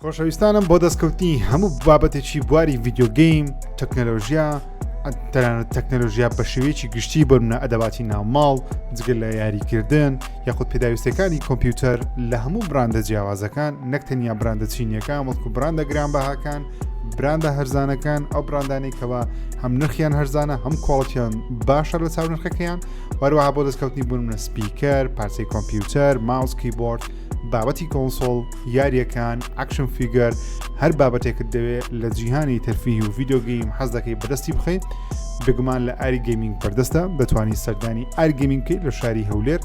خۆشەویستانم بۆ دەستکەوتنی هەموو بابەتێکی بواری video game، تەکنەلۆژیا، تەنانەت تەکنەلۆژیا بە شێوەیەکی گشتی بۆ نمونە ئەدەواتی ناوماڵ، جگە لە یاریکردن یاخود پێداویستەکانی کۆمپیوتەر لە هەموو براندە جیاوازەکان نەک تەنیا براندە چینیەکان بەڵکو براندە گرانبەهاکان، براندە هەرزانەکان، ئەو براندانەی کەوا هەم نرخیان هەرزانە هەم quality یان باشە لە چاو نرخەکەیان، هەروەها بۆ دەستکەوتنی بۆ نمونە speaker، پارچەی کۆمپیوتەر، mouse، keyboard، بابەتی console، یاریەکان، action figure، هەر بابەتێکت دەوێت لە جیهانی تەرفیه و video game حەز دەکەی بەدەستی بخەیت بێگومان لە ئاری گەیمینگ بەردەستە دەتوانی سەردانی ئاری گەیمینگ بکەیت لە شاری هەولێر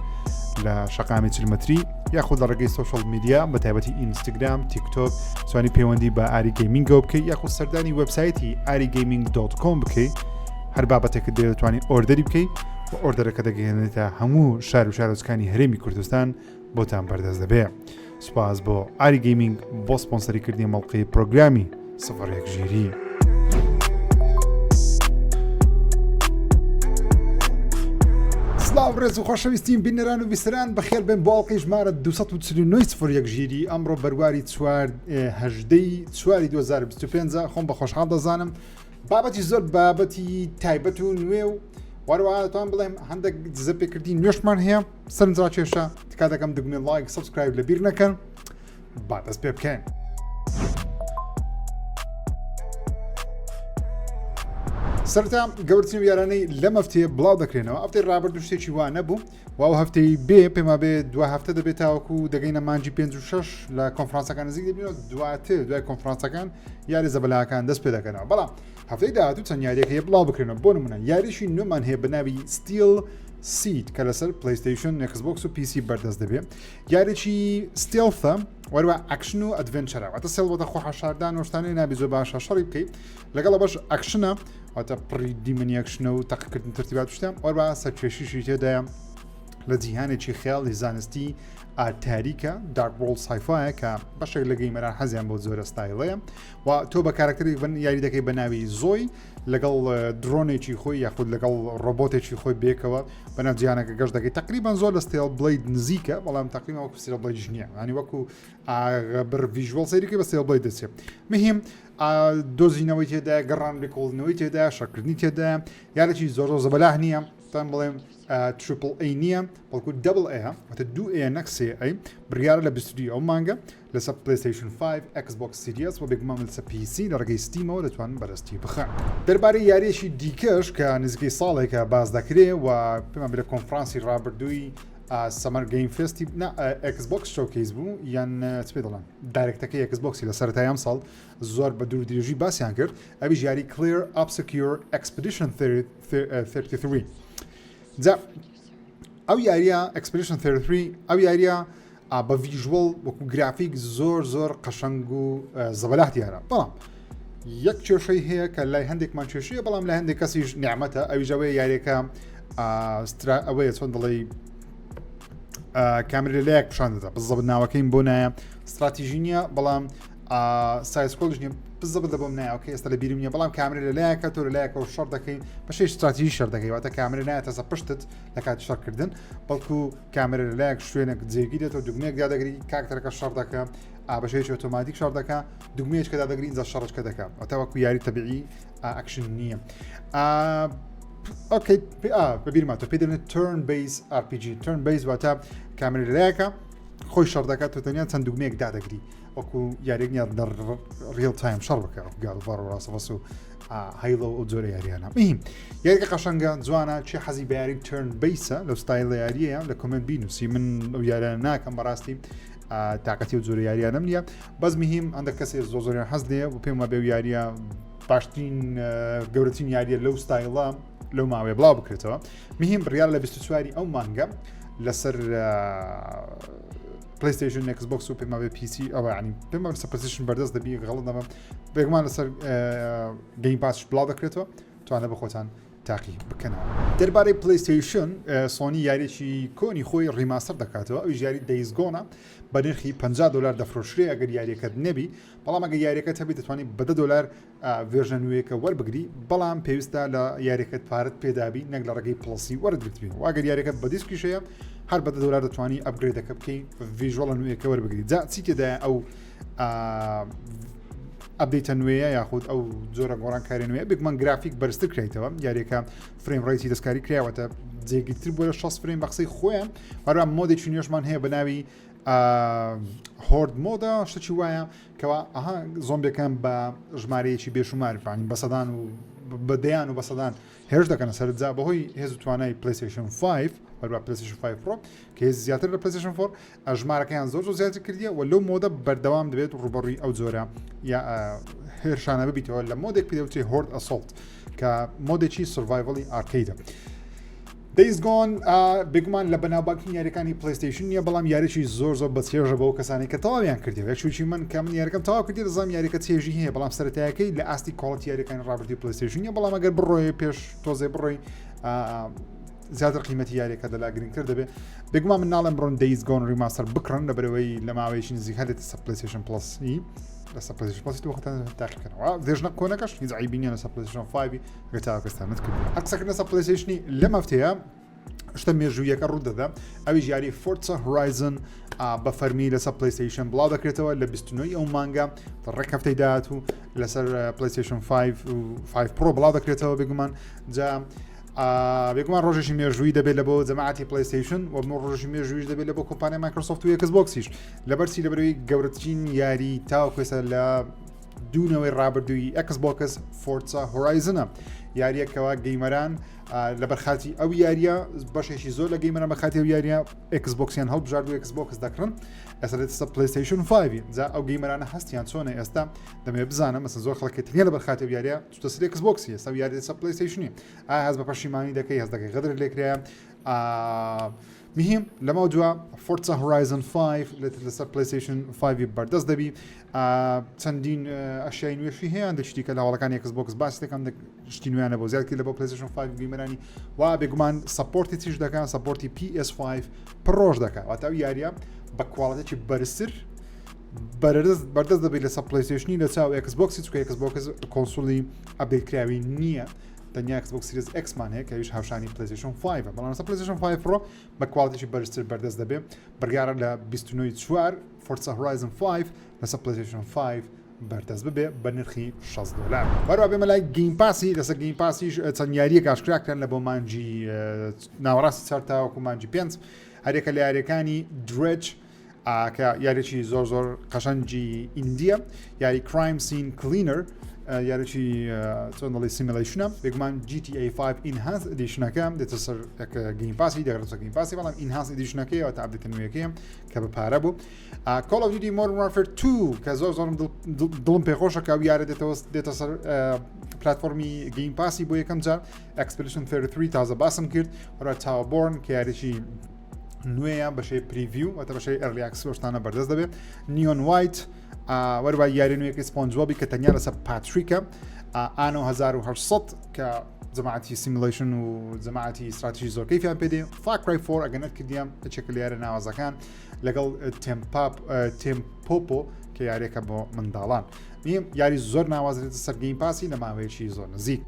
لە شەقامی چلمەتری یاخود لە ڕێگەی social media بە تایبەتی ئینستاگرام تیکتۆک توانی پەیوەندی بە ئاری گەیمینگەوە بکەیت یاخود سەردانی وبسایتی ئاری گەیمینگ dot com بکەیت هەر بابەتێکت دەوێت دەتوانی order ی بکەیت و order ەکە دەگەیەنێتە هەموو شار و شارۆچکانی هەرێمی کوردستان بۆتان بەردەست دەبێ سوپاس بۆ ئاری گەیمینگ بۆ سپۆنسەری کردنی مەڵقەی پرۆگرامی سفر یەک ژیری. سلااو ڕێز و خۆشەویستیم بینەران و بیسەران بەخێر بێن بۆ ئەڵقەی ژمارە 249 سفر یەک ژیری ئەمڕۆ بەرواری چوار هەژدەی چواری 2025 خۆم بە خۆشحاڵ دەزانم بابەتی زۆر بابەتی تایبەت و نوێ و وەروە دەتوان بڵێم هەندێک دزە پێکردنی نوێشمان هەیە سەرنجڕاکێشە تکا دەکەم دگمەی like subscribe لە بیر نەکەن با دەست پێ بکەین. سەرتا گەورترین یارانەی لەم هەفتەیە بڵاو دەکرێنەوە هەفتەی ڕابردوو شتێکی وا نەبوو و ئەو هەفتەی بێ پێما بێ دو هەفتە دەبێت تاوەکو دەگەینە مانجی 5 و 6 لە کۆنفرانسەکان نزیک دەبینەوە دواتر دوای کۆنفرانسەکان یاری زەبەلاکان دەست پێ دەکەنەوە بەڵام هەفتەی داهاتوو چەند یاریەک هەیە بڵاو بکرێنەوە بۆ نمونە یاریشی نوێمان هەیە بە ناوی Steel Seed کە لەسەر PlayStation Xbox و PC بەردەست دەبێ یاریی stealth ە وەروە action و adventure ە واتە stealth واتە خۆ حەشاردان و شتانەی نابی زۆر باشە شەڕی بکەیت لەگەڵ بەش ئەکشنە واتە پڕی دیمەنی ئەکشنە و تەقکردن ترتیبات شتە وەروە سەرکێشیشی تێدایە لە جیهانێکی خەیاڵی زانستی تاریکە dark world sci-fi یە کە بەشێک لە gamer ان حەزیان بۆ جۆرە style ەیە و تۆ بە کارکتەرێک بن یاری دەکەی بە ناوی زۆی لەگەڵ درۆنێکی خۆی یاخود لەگەڵ ڕۆبۆتێکی خۆی بێکەوە بەناو جیانەکە گەشت دەکەی تقریبان زۆر لە Stellar Blade نزیکە بەڵام تقریبا وەکو Stellar Blade ش نییە ینی وەکو بر visual سەیرەکەی بە Stellar Blade دەچێت مهم دۆزینەوەی تێدا گەڕان لێکۆڵینەوەی تێدا شەکردنی تێدا یارێکی زۆر زۆر زەبەلاح نییە تان بڵێم triple A نییە بەڵکو double A واتە دوو A نەک سێ A بڕیارە لە 22 ئەو مانگە لەسەر PlayStation 5، Xbox Series و بێگومان لەسەر PC لە ڕێگەی Steam ەوە دەتوانن بەدەستی بخەن. دەربارەی یارییەکی دیکەش کە نزیکەی ساڵێکە باس دەکرێ و پێمان بێ لە کۆنفرانسی ڕابردووی Summer Game Fest ی نا Xbox Showcase بوو یان چ پێ دەڵێن Direct ەکەی Xbox ی لە سەرەتای ئەم ساڵ زۆر بە دوور درێژی باسیان کرد ئەویش یاری Clair Obscur Expedition 33 جا ئەو یاریە Expedition 33 ئەو یاریە بە visual وەکو گرافیک زۆر زۆر قەشەنگ و زەبەلاح دیارە بەڵام یەک کێشەی هەیە کە لای هەندێکمان کێشەیە بەڵام لە هەندێک کەسیش نیعممەتە ئەویش ئەوەیە یاریەکە سترا ئەوەیە چۆن دەڵێی کامرە لایەک پیشان دەدا بزەبت ناوەکەیم بۆ نایە استراتیژی نییە بەڵام side scroll ش نیە بزەبت لە بۆم نایەوە کە ئێستا لە بیرم نیە بەڵام کامرە لە لایەکە تۆ لە لایەکەوە شەڕ دەکەین بەشەی استراتیژی شەڕ دەکەی واتە کامرە نایەتە سەر پشتت لە کاتی شەڕکردن بەڵکو کامرە لە لایەک شوێنێک جێگیر دێتەوە دوگمەیەک دادەگری کاکتەرەکە شەڕ دەکە بەشەیەکی ئۆتۆماتیک شەڕ دەکا دوگمەیەک کە دادەگری ئینجا شەڕچکە دەکا واتە وەکو یاری تەبیعی ئەکشن نییە okay بەبیرماتەوە پێ دەڵێن turn based RPG turn based واتە کامرە لایەکە خۆی شەڕ دەکات تۆ تەنیا چەند دوگمەیەک دادەگری وەکو یاریێک نیە لە real time شەڕ بکە God of War و Last of Us و Halo ئەو جۆرە یاریانە مهم یاریەکە قەشەنگە جوانە چی حەزی بە یاری turn based ە لەو ستایل یاریەیە لە comment بینوسی من ئەو یاریانە ناکەم بەڕاستی تاقەتی و جۆرە یاریانم نییە بەس مهم هەندێک کەسێ زۆ زۆریان حەز لێ و پێم وابێ و یاریە باشترین گەورەترین یاریە لەو ستایلە لەو ماوەیە بڵاو بکرێتەوە مهم بڕیار لە 24 ئەو مانگە لەسەر PlayStation Xbox و پێما بێ PC ئەوە ینی پێما لەسەر PlayStation بەردەست دەبی غەڵت نەبم بێگومان لەسەر Game Pass بڵاو دەکرێتەوە توانە بە خۆتان تاقی بکەنەوە دەربارەی PlayStation سۆنی یاریی کۆنی خۆی remaster دەکاتەوە ئەو یاری Days Gone ە بە نرخی 50 دلار دەفرۆشرێ ئەگەر یاریەکەت نەبی بەڵام ئەگەر یاریەکەت هەبی دەتوانانی بە دلار version ە نوێیەکە وەربگری بەڵام پێویستە لە یاریەکەت پارەت پێدابی نەک لە ڕێگەی Plus ی وەرگرتبی و ئەگەر یاریەکەت بە دیسکیش هەیە هەر بە دۆلار دەتوانی upgrade ەکە بکەی visual ە نوێیەکە وەربگری جا چی تێدایە ئەو update ە نوێیە یاخود ئەو جۆرە گۆڕانکاری نوێ بێگومان گرافیک بەرزتر کرایتەوە یاریەکە frame rate ی دەستکاری کراوەتە جێگیرتر بۆ لە 60 frame بە قسەی خۆیان هەروە mode ێکی نوێشمان هەیە بە ناوی horde mode ە شتێکی وایە کەوا ئەها زۆمبیەکان بە ژمارەیەکی بێشومار فانی بە سەدان و بە دەیان و بە سەدان هێرش دەکەنە سەر جا بەهۆی هێز و توانای PlayStation 5 هەروە PlayStation 5 Pro کە هێز زیاتر لە PlayStation 4 ژمارەکەیان زۆر زۆر زیاتر کردیە و لەو mode ە بەردەوام دەبێت ڕوبەڕووی ئەو جۆرە یا هێرشانە ببیتەوە لە mode ێک پێدەوترێ Horde Assault کە mode ێکی survival ی arcade ە. Days Gone بێگومان لە بەناوبانگترین یاریەکانی PlayStation نییە بەڵام یاریی زۆر زۆر بەچێژە بەو کەسانی کە تەواویان کردی یەکشوچی من کە من یاریەکەم تەواو کردی دەزانم یاریەکە چێژی هەیە بەڵام سەرەتایەکەی لە ئاستی quality یاریەکانی ڕابردووی PlayStation نییە بەڵام ئەگەر بڕۆی پێش تۆزێ بڕۆی زیاتر قیمەتی یاریەکە دەلا گرنگتر دەبێت بێگومان من ناڵێم بڕۆن Days Gone remaster بکڕن لە بەرەوەی لە ماوەیەکی نزیک هەلێتە سەر PlayStation Plus ی لەسەر PlayStation Plus ی تۆ خۆتان تاقیکەنەوە version ە کۆنەکەش هیچ عیبی نییە لەسەر PlayStation 5 گەر تاکەستانت کرد هەر قسەکردن لەسەر PlayStation ی لەم هەفتەیە شتە مێژوویەکە ڕوو دەدا ئەویش یاری Forza Horizon بە فەرمی لەسەر PlayStation بڵاو دەکرێتەوە لە 29 ئەو مانگە ڕێک هەفتەی داهاتوو لەسەر PlayStation 5 و 5 Pro بڵاو دەکرێتەوە بێگومان جا بێگومان ڕۆژێکی مێژووی دەبێت لە بۆ جەماعەتی PlayStation و بۆ ڕۆژی مێژوویش دەبێت لە بۆ کۆمپانیا Microsoft و Xbox یش لەبەرچی لەبەرەوەی گەورەترین یاری تاوەکو ئێستا لە دوونەوەی ڕابردووی Xbox Forza Horizon ە یاریەکەوە gamer ان لەبەر خاتی ئەو یاریە بەشێکی زۆر لە gamer ان بە خاتی ئەو یاریە Xbox یان هەڵبژارد و Xbox دەکڕن ئێستا دێتە PlayStation 5 جا ئەو gamer انە هەستیان چۆنە ئێستا دەمێ بزانم مەسە زۆر خەڵکی ترە لەبەر خاتی ئەو یاریە چوتە سەر Xbox ی ئێستا یاری دێتە PlayStation ی ئایا هەست بە پەشیمانی دەکەی هەست دەکەی غەدر لێکرایە مهم لەمە دوا Forza Horizon 5 لەسەر PlayStation 5 بەردەست دەبی چەندین ئەشیای نوێشی هەیە هەندێک شتی کە لە هەواڵەکانی Xbox باس دەکەم شتی نوێیانە بۆ زیاد کرد لە بۆ PlayStation 5 gamer انی وا بێگومان support ی چیش دەکەن support ی PS5 Pro ش دەکات واتە ئەو یاریە بە quality ێکی بەرزتر بەردەست بەردەست دەبێت لەسەر PlayStation ی لە چاو Xbox ی چونکە Xbox console ی update کراوی نییە تەنیا Xbox Series X مان هەیە کە ئەویش هاوشانی PlayStation 5 بەڵام لەسەر PlayStation 5 Pro بە quality ێکی بەرزتر بەردەست دەبێت بڕیارە لە 29 چوار Forza Horizon 5 لەسەر PlayStation 5 بەردەست ببێ بە نرخی 60 دۆلار. هەروە بێمە لای Game Pass ی لەسەر Game Pass یش چەند یاریەک ئاشکرا کران لە بۆ مانگی ناوەڕاستی چوار تاوەکو مانگی پێنج هەرێکە لە یاریەکانی Dredge کە یاریی زۆر زۆر قەشەنگی indie یە یاری Crime Scene Cleaner یاریی چۆن دەڵی simulation ە بێگومان GTA 5 Enhanced Edition ەکە دێتە سەر Game Pass ی دەگەڕێتە Game Pass ی بەڵام Enhanced Edition ەکەی تا update ە نوێیەکەیە کە بە پارە بوو Call of Duty Modern Warfare 2 کە زۆر زۆرم دڵم پێخۆشە کە ئەو یارە دێتەوە دێتە سەر پلتفۆرمی Game Pass ی بۆ یەکەم جار Expedition 33 تازە باسم کرد هەروە Towerborne کە یاریی نوێیە بەشەی preview واتە بەشەی early access شتانە بەردەست دەبێت Neon White وەروە یاری نوێیەکەی SpongeBob ی کە تەنیا لەسەر پاتریکە Anno 1800 کە جەماعەتی simulation و جەماعەتی استراتیژی زۆر کەیفیان پێدێ Far Cry 4 ئەگەر نەتکردیان یەکێکە لە یارە ناوازەکان لەگەڵ تێمپاپ Tampopo کە یاریەکە بۆ منداڵان نیم یاری زۆر ناوازرێتە سەر Game Pass ی لە ماوەیەکی زۆر نزیک.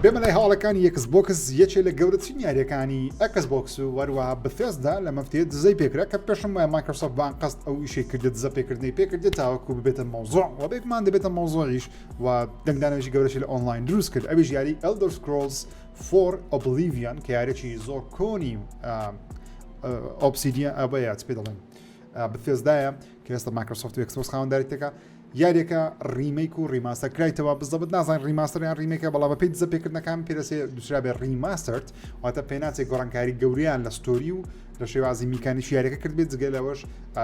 بێمە لای هەواڵەکانی Xbox یەکێ لە گەورەترین یاریەکانی Xbox و وەروە Bethesda لە مەفتێ دزەی پێکرا کە پێشم وایە Microsoft بان قەست ئەو ئیشەی کردێت دزە پێکردنەی پێکردێت تاوەکو ببێتە مەوزوع و بێگومان دەبێتە مەوزوعیش و دەنگدانەوەی گەورەشی لە ئۆنلاین دروست کرد ئەویش یاری Elder Scrolls 4 Oblivion کە یاریی زۆر کۆنی Obsidian ئەوەیە چ پێ دەڵێن Bethesda یە کە ئێستا Microsoft و Xbox خاوەنداری تێکا یاریەکە remake و remaster کرایتەوە بزەبت نازان remaster یان remake ە بەڵام بەپێی دزە پێکردنەکان پێدەچێ دوسرا بێ remastered واتە پێناچێ گۆڕانکاری گەوریان لە story و لە شێوازی میکانیکی یاریەکە کرد بێت جگە لەوەش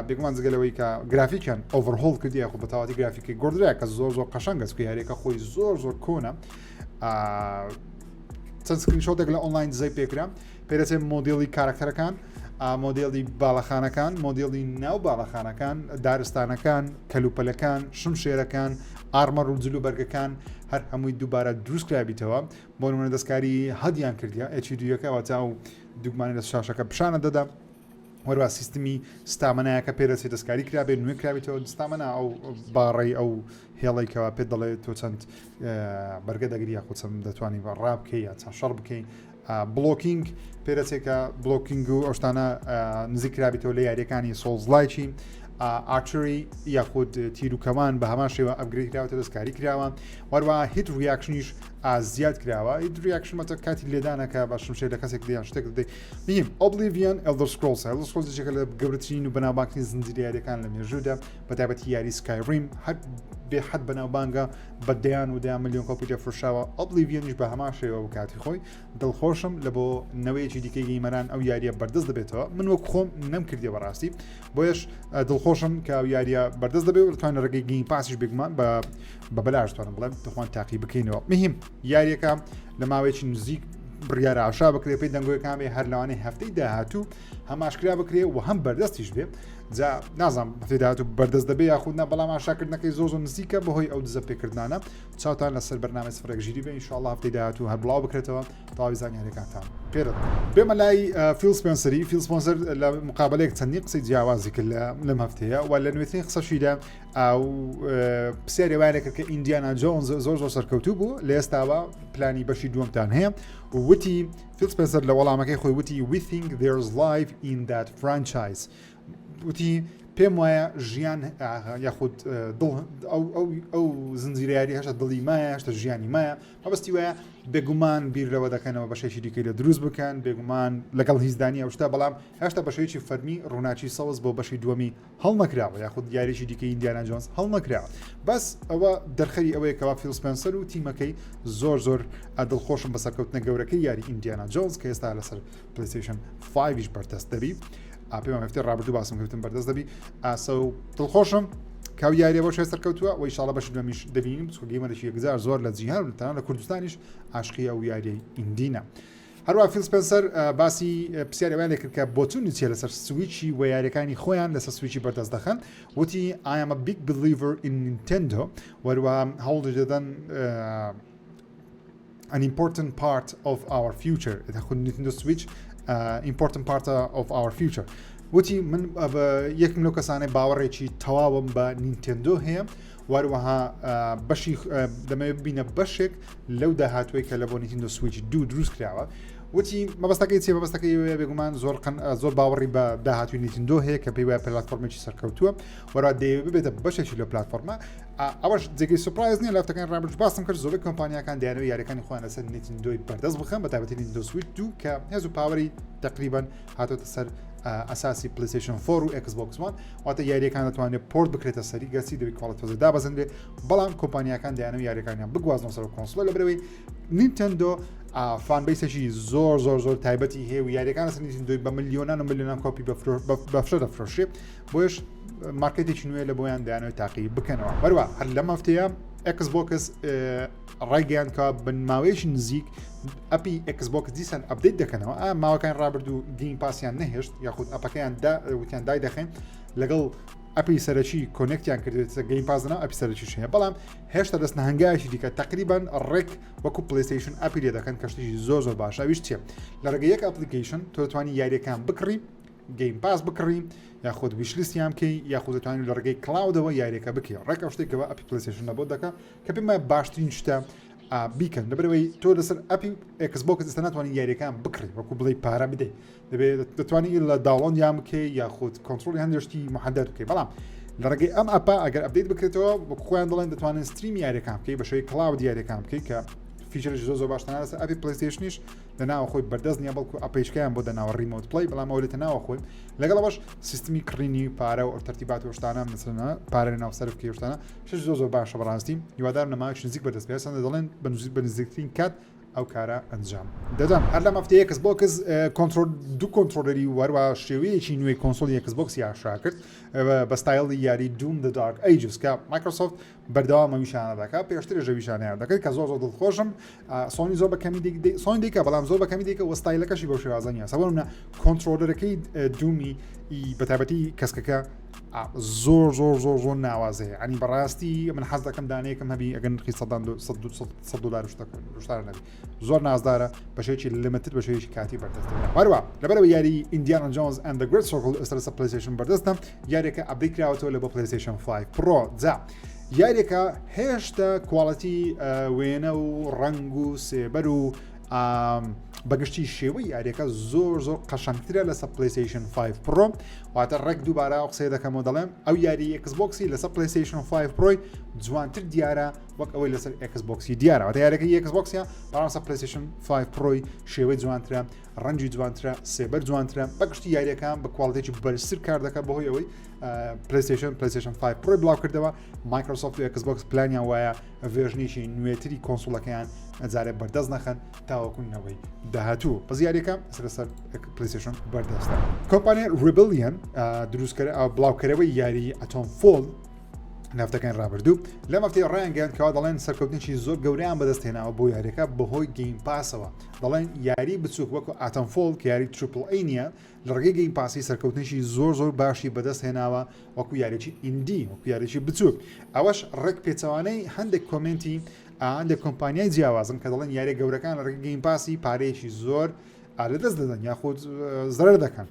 بێگومان جگە لەوەی کە گرافیکیان overhaul کردی یاخود بە تەواوەتی گرافیکی گۆڕدرا کە زۆر زۆر قەشەنگە چونکە یاریەکە خۆی زۆر زۆر کۆنە چەند screenshot ێک لە ئۆنلاین دزەی پێکرا پێدەچێت مۆدێلی کارەکتەرەکان مۆدێلی باڵەخانەکان مۆدێلی ناو باڵەخانەکان دارستانەکان کەلوپەلەکان شمشێرەکان armor و جل و بەرگەکان هەر هەمووی دووبارە دروست کرابیتەوە بۆ نمونە دەستکاری HUD یان کردیا HUD ەکە واتە ئەو دوگمانی لە شاشەکە پیشانە دەدا وەروا سیستمی stamina یەکە پێدەچێت دەستکاری کرابێت نوێ کرابێتەوە stamina ئەو باڕەی ئەو هێڵی کەوا پێت دەڵێت تۆ چەند بەرگە دەگری یاخود چەند دەتوانی بە ڕابکەی یا چەند شەڕ بکەی. blocking پێدەچێت کە blocking و ئەوشتانە نزیک کرابیتەوە لە یاریەکانی Souls-like ی archery یاخود تیروکەوان بە هەمان شێوە upgrade کراوەتە دەستکاری کراوە وەروە hit reaction یش زیاد کراوە. Hit reaction مەتە کاتی لێدانەکە بە شمشێر لە کەسێک دیان شتێک دەدەی. مهم Oblivion Elder Scrolls Elder Scrolls یەکێکە لە گەورەترین و بەناوبانگترین زنجیرە یاریەکان لە مێژوودا بە تایبەتی یاری Skyrim هەر بێ حەد بەناوبانگە بە دەیان و دەیان ملیۆن کۆپی لێ فرۆشراوە. Oblivion یش بە هەمان شێوە و کاتی خۆی دڵخۆشم لە بۆ نەوەیەکی دیکەی gamer ان ئەو یاریە بەردەست دەبێتەوە. من وەک خۆم نەم کردیە بەڕاستی بۆیەش دڵخۆشم کە ئەو یاریە بەردەست دەبێت و دەتوانین ڕێگەی Game Pass یش بێگومان بە بە بەلاش توانم بڵێم دەخوان تاقی بکەینەوە. مهم یاریەکە لە ماوەیەکی نزیک بڕیارە ئاشا بکرێ پێی دەنگۆیەکان بێ هەر لەوانەیە هەفتەی داهاتوو هەم ئاشکرا بکرێ و هەم بەردەستیش بێ. جا نازانم هەفتەی داهاتوو بەردەست دەبێ یاخود نا، بەڵام ئاشاکردنەکەی زۆر زۆر نزیکە بەهۆی ئەو دزە پێکردانە. چاوتان لەسەر بەرنامەی سفرێک ژیری بێ ئینشاءاللە هەفتەی داهاتوو هەر بڵاو بکرێتەوە تەواوی زانیاریەکانتان پێ دەدەم. بێمە لای فیل سپێنسەری. فیل سپۆنسەر لە مقابلەیەک چەندین قسەی جیاوازی کرد لەم هەفتەیە و لە نوێترین قسەشیدا ئەو پرسیاری وایان کرد کە ئیندیانا جۆنز زۆر زۆر سەرکەوتوو بوو لە ئێستاوە پلانی بەشی دووەمتان هەیە. وتی فیل سپێنسەر لە وەڵامەکەی خۆی وتی we think there's life in that franchise وتی پێم وایە ژیان یاخود دڵ ئەو زنجیرە یاری هەشتا دڵی مایە هەشتا ژیانی مایە. مەبەستی وایە بێگومان بیر لەوە دەکەنەوە بەشێکی دیکەی لە دروست بکەن بێگومان لەگەڵ هیزدانی ئەو شتە، بەڵام هێشتا بەشێکی فەرمی ڕووناکی سەوز بۆ بەشی دووەمی هەڵنەکراوە یاخود یاریی دیکەی ئیندیانا جۆنز هەڵنەکراوە. بەس ئەوە دەرخەری ئەوەیە کەوا فیل سپێنسەر و تیمەکەی زۆر زۆر دڵخۆشم بە سەرکەوتنە گەورەکەی یاری ئیندیانا جۆنز کە ئێستا لەسەر پلیستیشن 5یش بەردەست دەبی. پێمان هەفتەی ڕابردوو باسم کردم بەردەست دەبی. ئاسە و دڵخۆشم کاو یاریە بۆ شێ سەرکەوتووە و ئیشاڵە بەشی دووەمیش دەبینیم چونکە gamer ێکی یەکجار زۆر لە جیهان و تەنانەت لە کوردستانیش عاشقی ئەو یاریەی ئیندینە. هەروە فیل سپێنسەر باسی پرسیاری ئەویان لێکرد کە بۆچوونی چیە لەسەر سویچی و یاریەکانی خۆیان لەسەر سویچی بەردەست دەخەن. وتی I am a big believer in Nintendo وەروە هەوڵ دەدەن an important part of our future خود Nintendo Switch uh, important part of our future وتی من یەکم لەو کەسانەی باوەڕێکی تەواوم بە نینتندۆ هەیە واروەها بەشی دەمەوێت ببینە بەشێک لەو داهاتوەی کە لە بۆ نیتندۆ سویچ دوو دروست کراوە. وتی مەبەستەکەی چیە؟ مەبەستەکەی ئەوەیە بێگومان زۆر قن زۆر باوەڕی بە داهاتوی نیتندۆ هەیە کە پێی وایە پلاتفۆرمێکی سەرکەوتووە وەرا دەیەوێت ببێتە بەشێکی لە پلاتفۆرمە. ئەوەش جێگەی surprise نییە لە هەفتەکانی ڕابردووش باسم کرد زۆربەی کۆمپانیاکان دەیانەوێت یاریەکانی خۆیان لەسەر نیتندۆی بەردەست بخەن بە تایبەتی نیتندۆ سویچ دوو کە هێز و power ی تقریبا هاتۆتە سەر ئەساسی پلیستیشن 4 و ئێکس بۆکس وان واتە یاریەکان دەتوانێت port بکرێتە سەری گەرچی دەبێت quality تۆزە دابەزێنرێ بەڵام کۆمپانیاکان دەیانەوێت یاریەکانیان بگوازنەوە سەر console ە لەبەرەوەی نینتندۆ fan base ێکی زۆر زۆر زۆر تایبەتی هەیە و یاریەکان لەسەر نینتندۆی بە ملیۆنان و ملیۆنان کۆپی بەفرە دەفرۆشێ بۆیش مارکێتێکی نوێ لە بۆیان دەیانەوێت تاقی بکەنەوە. بەروە هەر لەم هەفتەیە ئێکس بۆکس ڕایگەیان کە بە ماوەیەکی نزیک app ی ئێکس بۆکس دیسان update دەکەنەوە. ئا ماوەکان ڕابردوو Game Pass یان نەهێشت یاخود app ەکەیان دا وتیان دای دەخەین لەگەڵ app ی سەرەکی connect یان کردێت Game Pass ناو app ی سەرەکی هەیە بەڵام هێشتا دەستنە هەنگاوێکی دیکە تقریبان ڕێک وەکو پلیستیشن app ی لێ دەکەن کە شتێکی زۆر زۆر باشە. ئەویش چییە؟ لە ڕێگەی یەک application تۆ دەتوانی یاریەکان بکڕی Game Pass بکڕی یاخود wishlist یان بکەی یاخود دەتوانانی لە ڕێگەی cloud ەوە یاریەکە بکەی ڕێک ئەو شتێکەوە app ی پلیستیشن لە بۆ دەکا کە پێم وایە باشترین شتە بیکەن لەبەرەوەی تۆ لەسەر app ی ئێکس بۆکس ئێستا ناتوانانی یاریەکان بکڕی وەکو بڵێ پارە بدەیت دەبێت دەتوانانی لە download یان بکەی یاخود کۆنترۆلی هەندێک شتی محدد بکەی بەڵام لە ڕێگەی ئەم app ە ئەگەر update بکرێتەوە وەک خۆیان دەڵێن دەتوانن stream یاریەکان بکەی بە شێوەی cloud یاریەکان بکەی کە feature ش زۆر زۆر باشترە لەسەر app ی پلیستیشنیش لە ناوە خۆی بەردەست نییە بەڵکو app ێکیان بۆ دەناوە remote play بەڵام ئەو لێتە ناوە خۆی لەگەڵ ئەوەش سیستمی کڕینی پارە و تەرتیبات و شتانە مثلەن پارە لە ناو سەرف کەی و شتانە شش زۆر زۆر باشە بەڕاستی هیوادارم لە ماوەیەکی نزیک بەردەست بێت هەرچەندە دەڵێن بە نزیک بە نزیکترین کات ئەو کارە ئەنجام دەدەن. هەر لەم هەفتەیە ئێکس بۆکس کۆنترۆل دوو controller ی وەروە شێوەیەکی نوێی console ی ئێکس بۆکسی ئاشکرا کرد بە ستایلی یاری Doom The Dark Ages کە مایکرۆسۆفت بەردەوام ئەویشانە دەکات پێشترش ئەویشانەیان دەکرد کە زۆر زۆر دڵخۆشم سۆنی زۆر بە کەمی سۆنی دیکە بەڵام زۆر بە کەمی دیکە وە ستایلەکەشی بەو شێوازە نییە سەبەر منە controller ەکەی Doom ی بە تایبەتی کەسکەکە زۆر زۆر زۆر زۆر ناوازەیە ئەنی بەڕاستی من حەز دەکەم دانەیەکم هەبی ئەگەن نرخی سەدان دلار شتار نەبی زۆر نازدارە بەشێکی limited بە شێوەیەکی کاتی بەردەست هەروە لەبەرەوە یاری ئیندیانا جۆنز and the Great Circle ئێستا لەسەر پلیستیشن بەردەستە یاریەکە update کراوەتەوە لە بۆ پلیستیشن 5 پرۆ جا یاریەکە هێشتا quality وێنە و ڕەنگ و سێبەر و. بەگشتی شێوەی یاریەکە زۆر زۆر قەشەنگترە لەسەر PlayStation 5 Pro واتە ڕێک دووبارە ئەو قسەیە دەکەم و دەڵێم ئەو یاری Xbox ی لەسەر PlayStation 5 Pro ی جوانتر دیارە وەک ئەوەی لەسەر Xbox ی دیارە واتە یاریەکە Xbox ە بەڵام سەر PlayStation 5 Pro ی شێوەی جوانترە ڕەنگی جوانترە سێبەر جوانترە بەگشتی یاریەکان بە quality ێکی بەرزتر کار دەکات بەهۆی ئەوەی PlayStation PlayStation 5 Pro ی بڵاو کردەوە Microsoft و Xbox پلانیان وایە version ێکی نوێتری console ەکەیان ئەجارێ بەردەست نەخەن تاوەکو نەوەی داهاتوو بەس یاریەکە لەسەر PlayStation بەردەستە. کۆمپانیای Rebellion دروستکەر بڵاوکەرەوەی یاری Atomfall هەفتەکانی ڕابردوو لەم هەفتەی ڕایانگەیاند کەوا دەڵێن سەرکەوتنێکی زۆر گەورەیان بەدەست هێناوە بۆ یاریەکە بەهۆی Game Pass ەوە دەڵێن یاری بچووک وەکو Atomfall کە یاری triple A نییە لە ڕێگەی Game Pass ی سەرکەوتنێکی زۆر زۆر باشی بەدەست هێناوە وەکو یاریی indie وەکو یاریی بچووک ئەوەش ڕێک پێچەوانەی هەندێک comment ی هەندێک کۆمپانیای جیاوازن کە دەڵێن یاریە گەورەکان لە ڕێگەی Game Pass ی پارەیەکی زۆر لەدەست دەدەن یاخود زەرەر دەکەن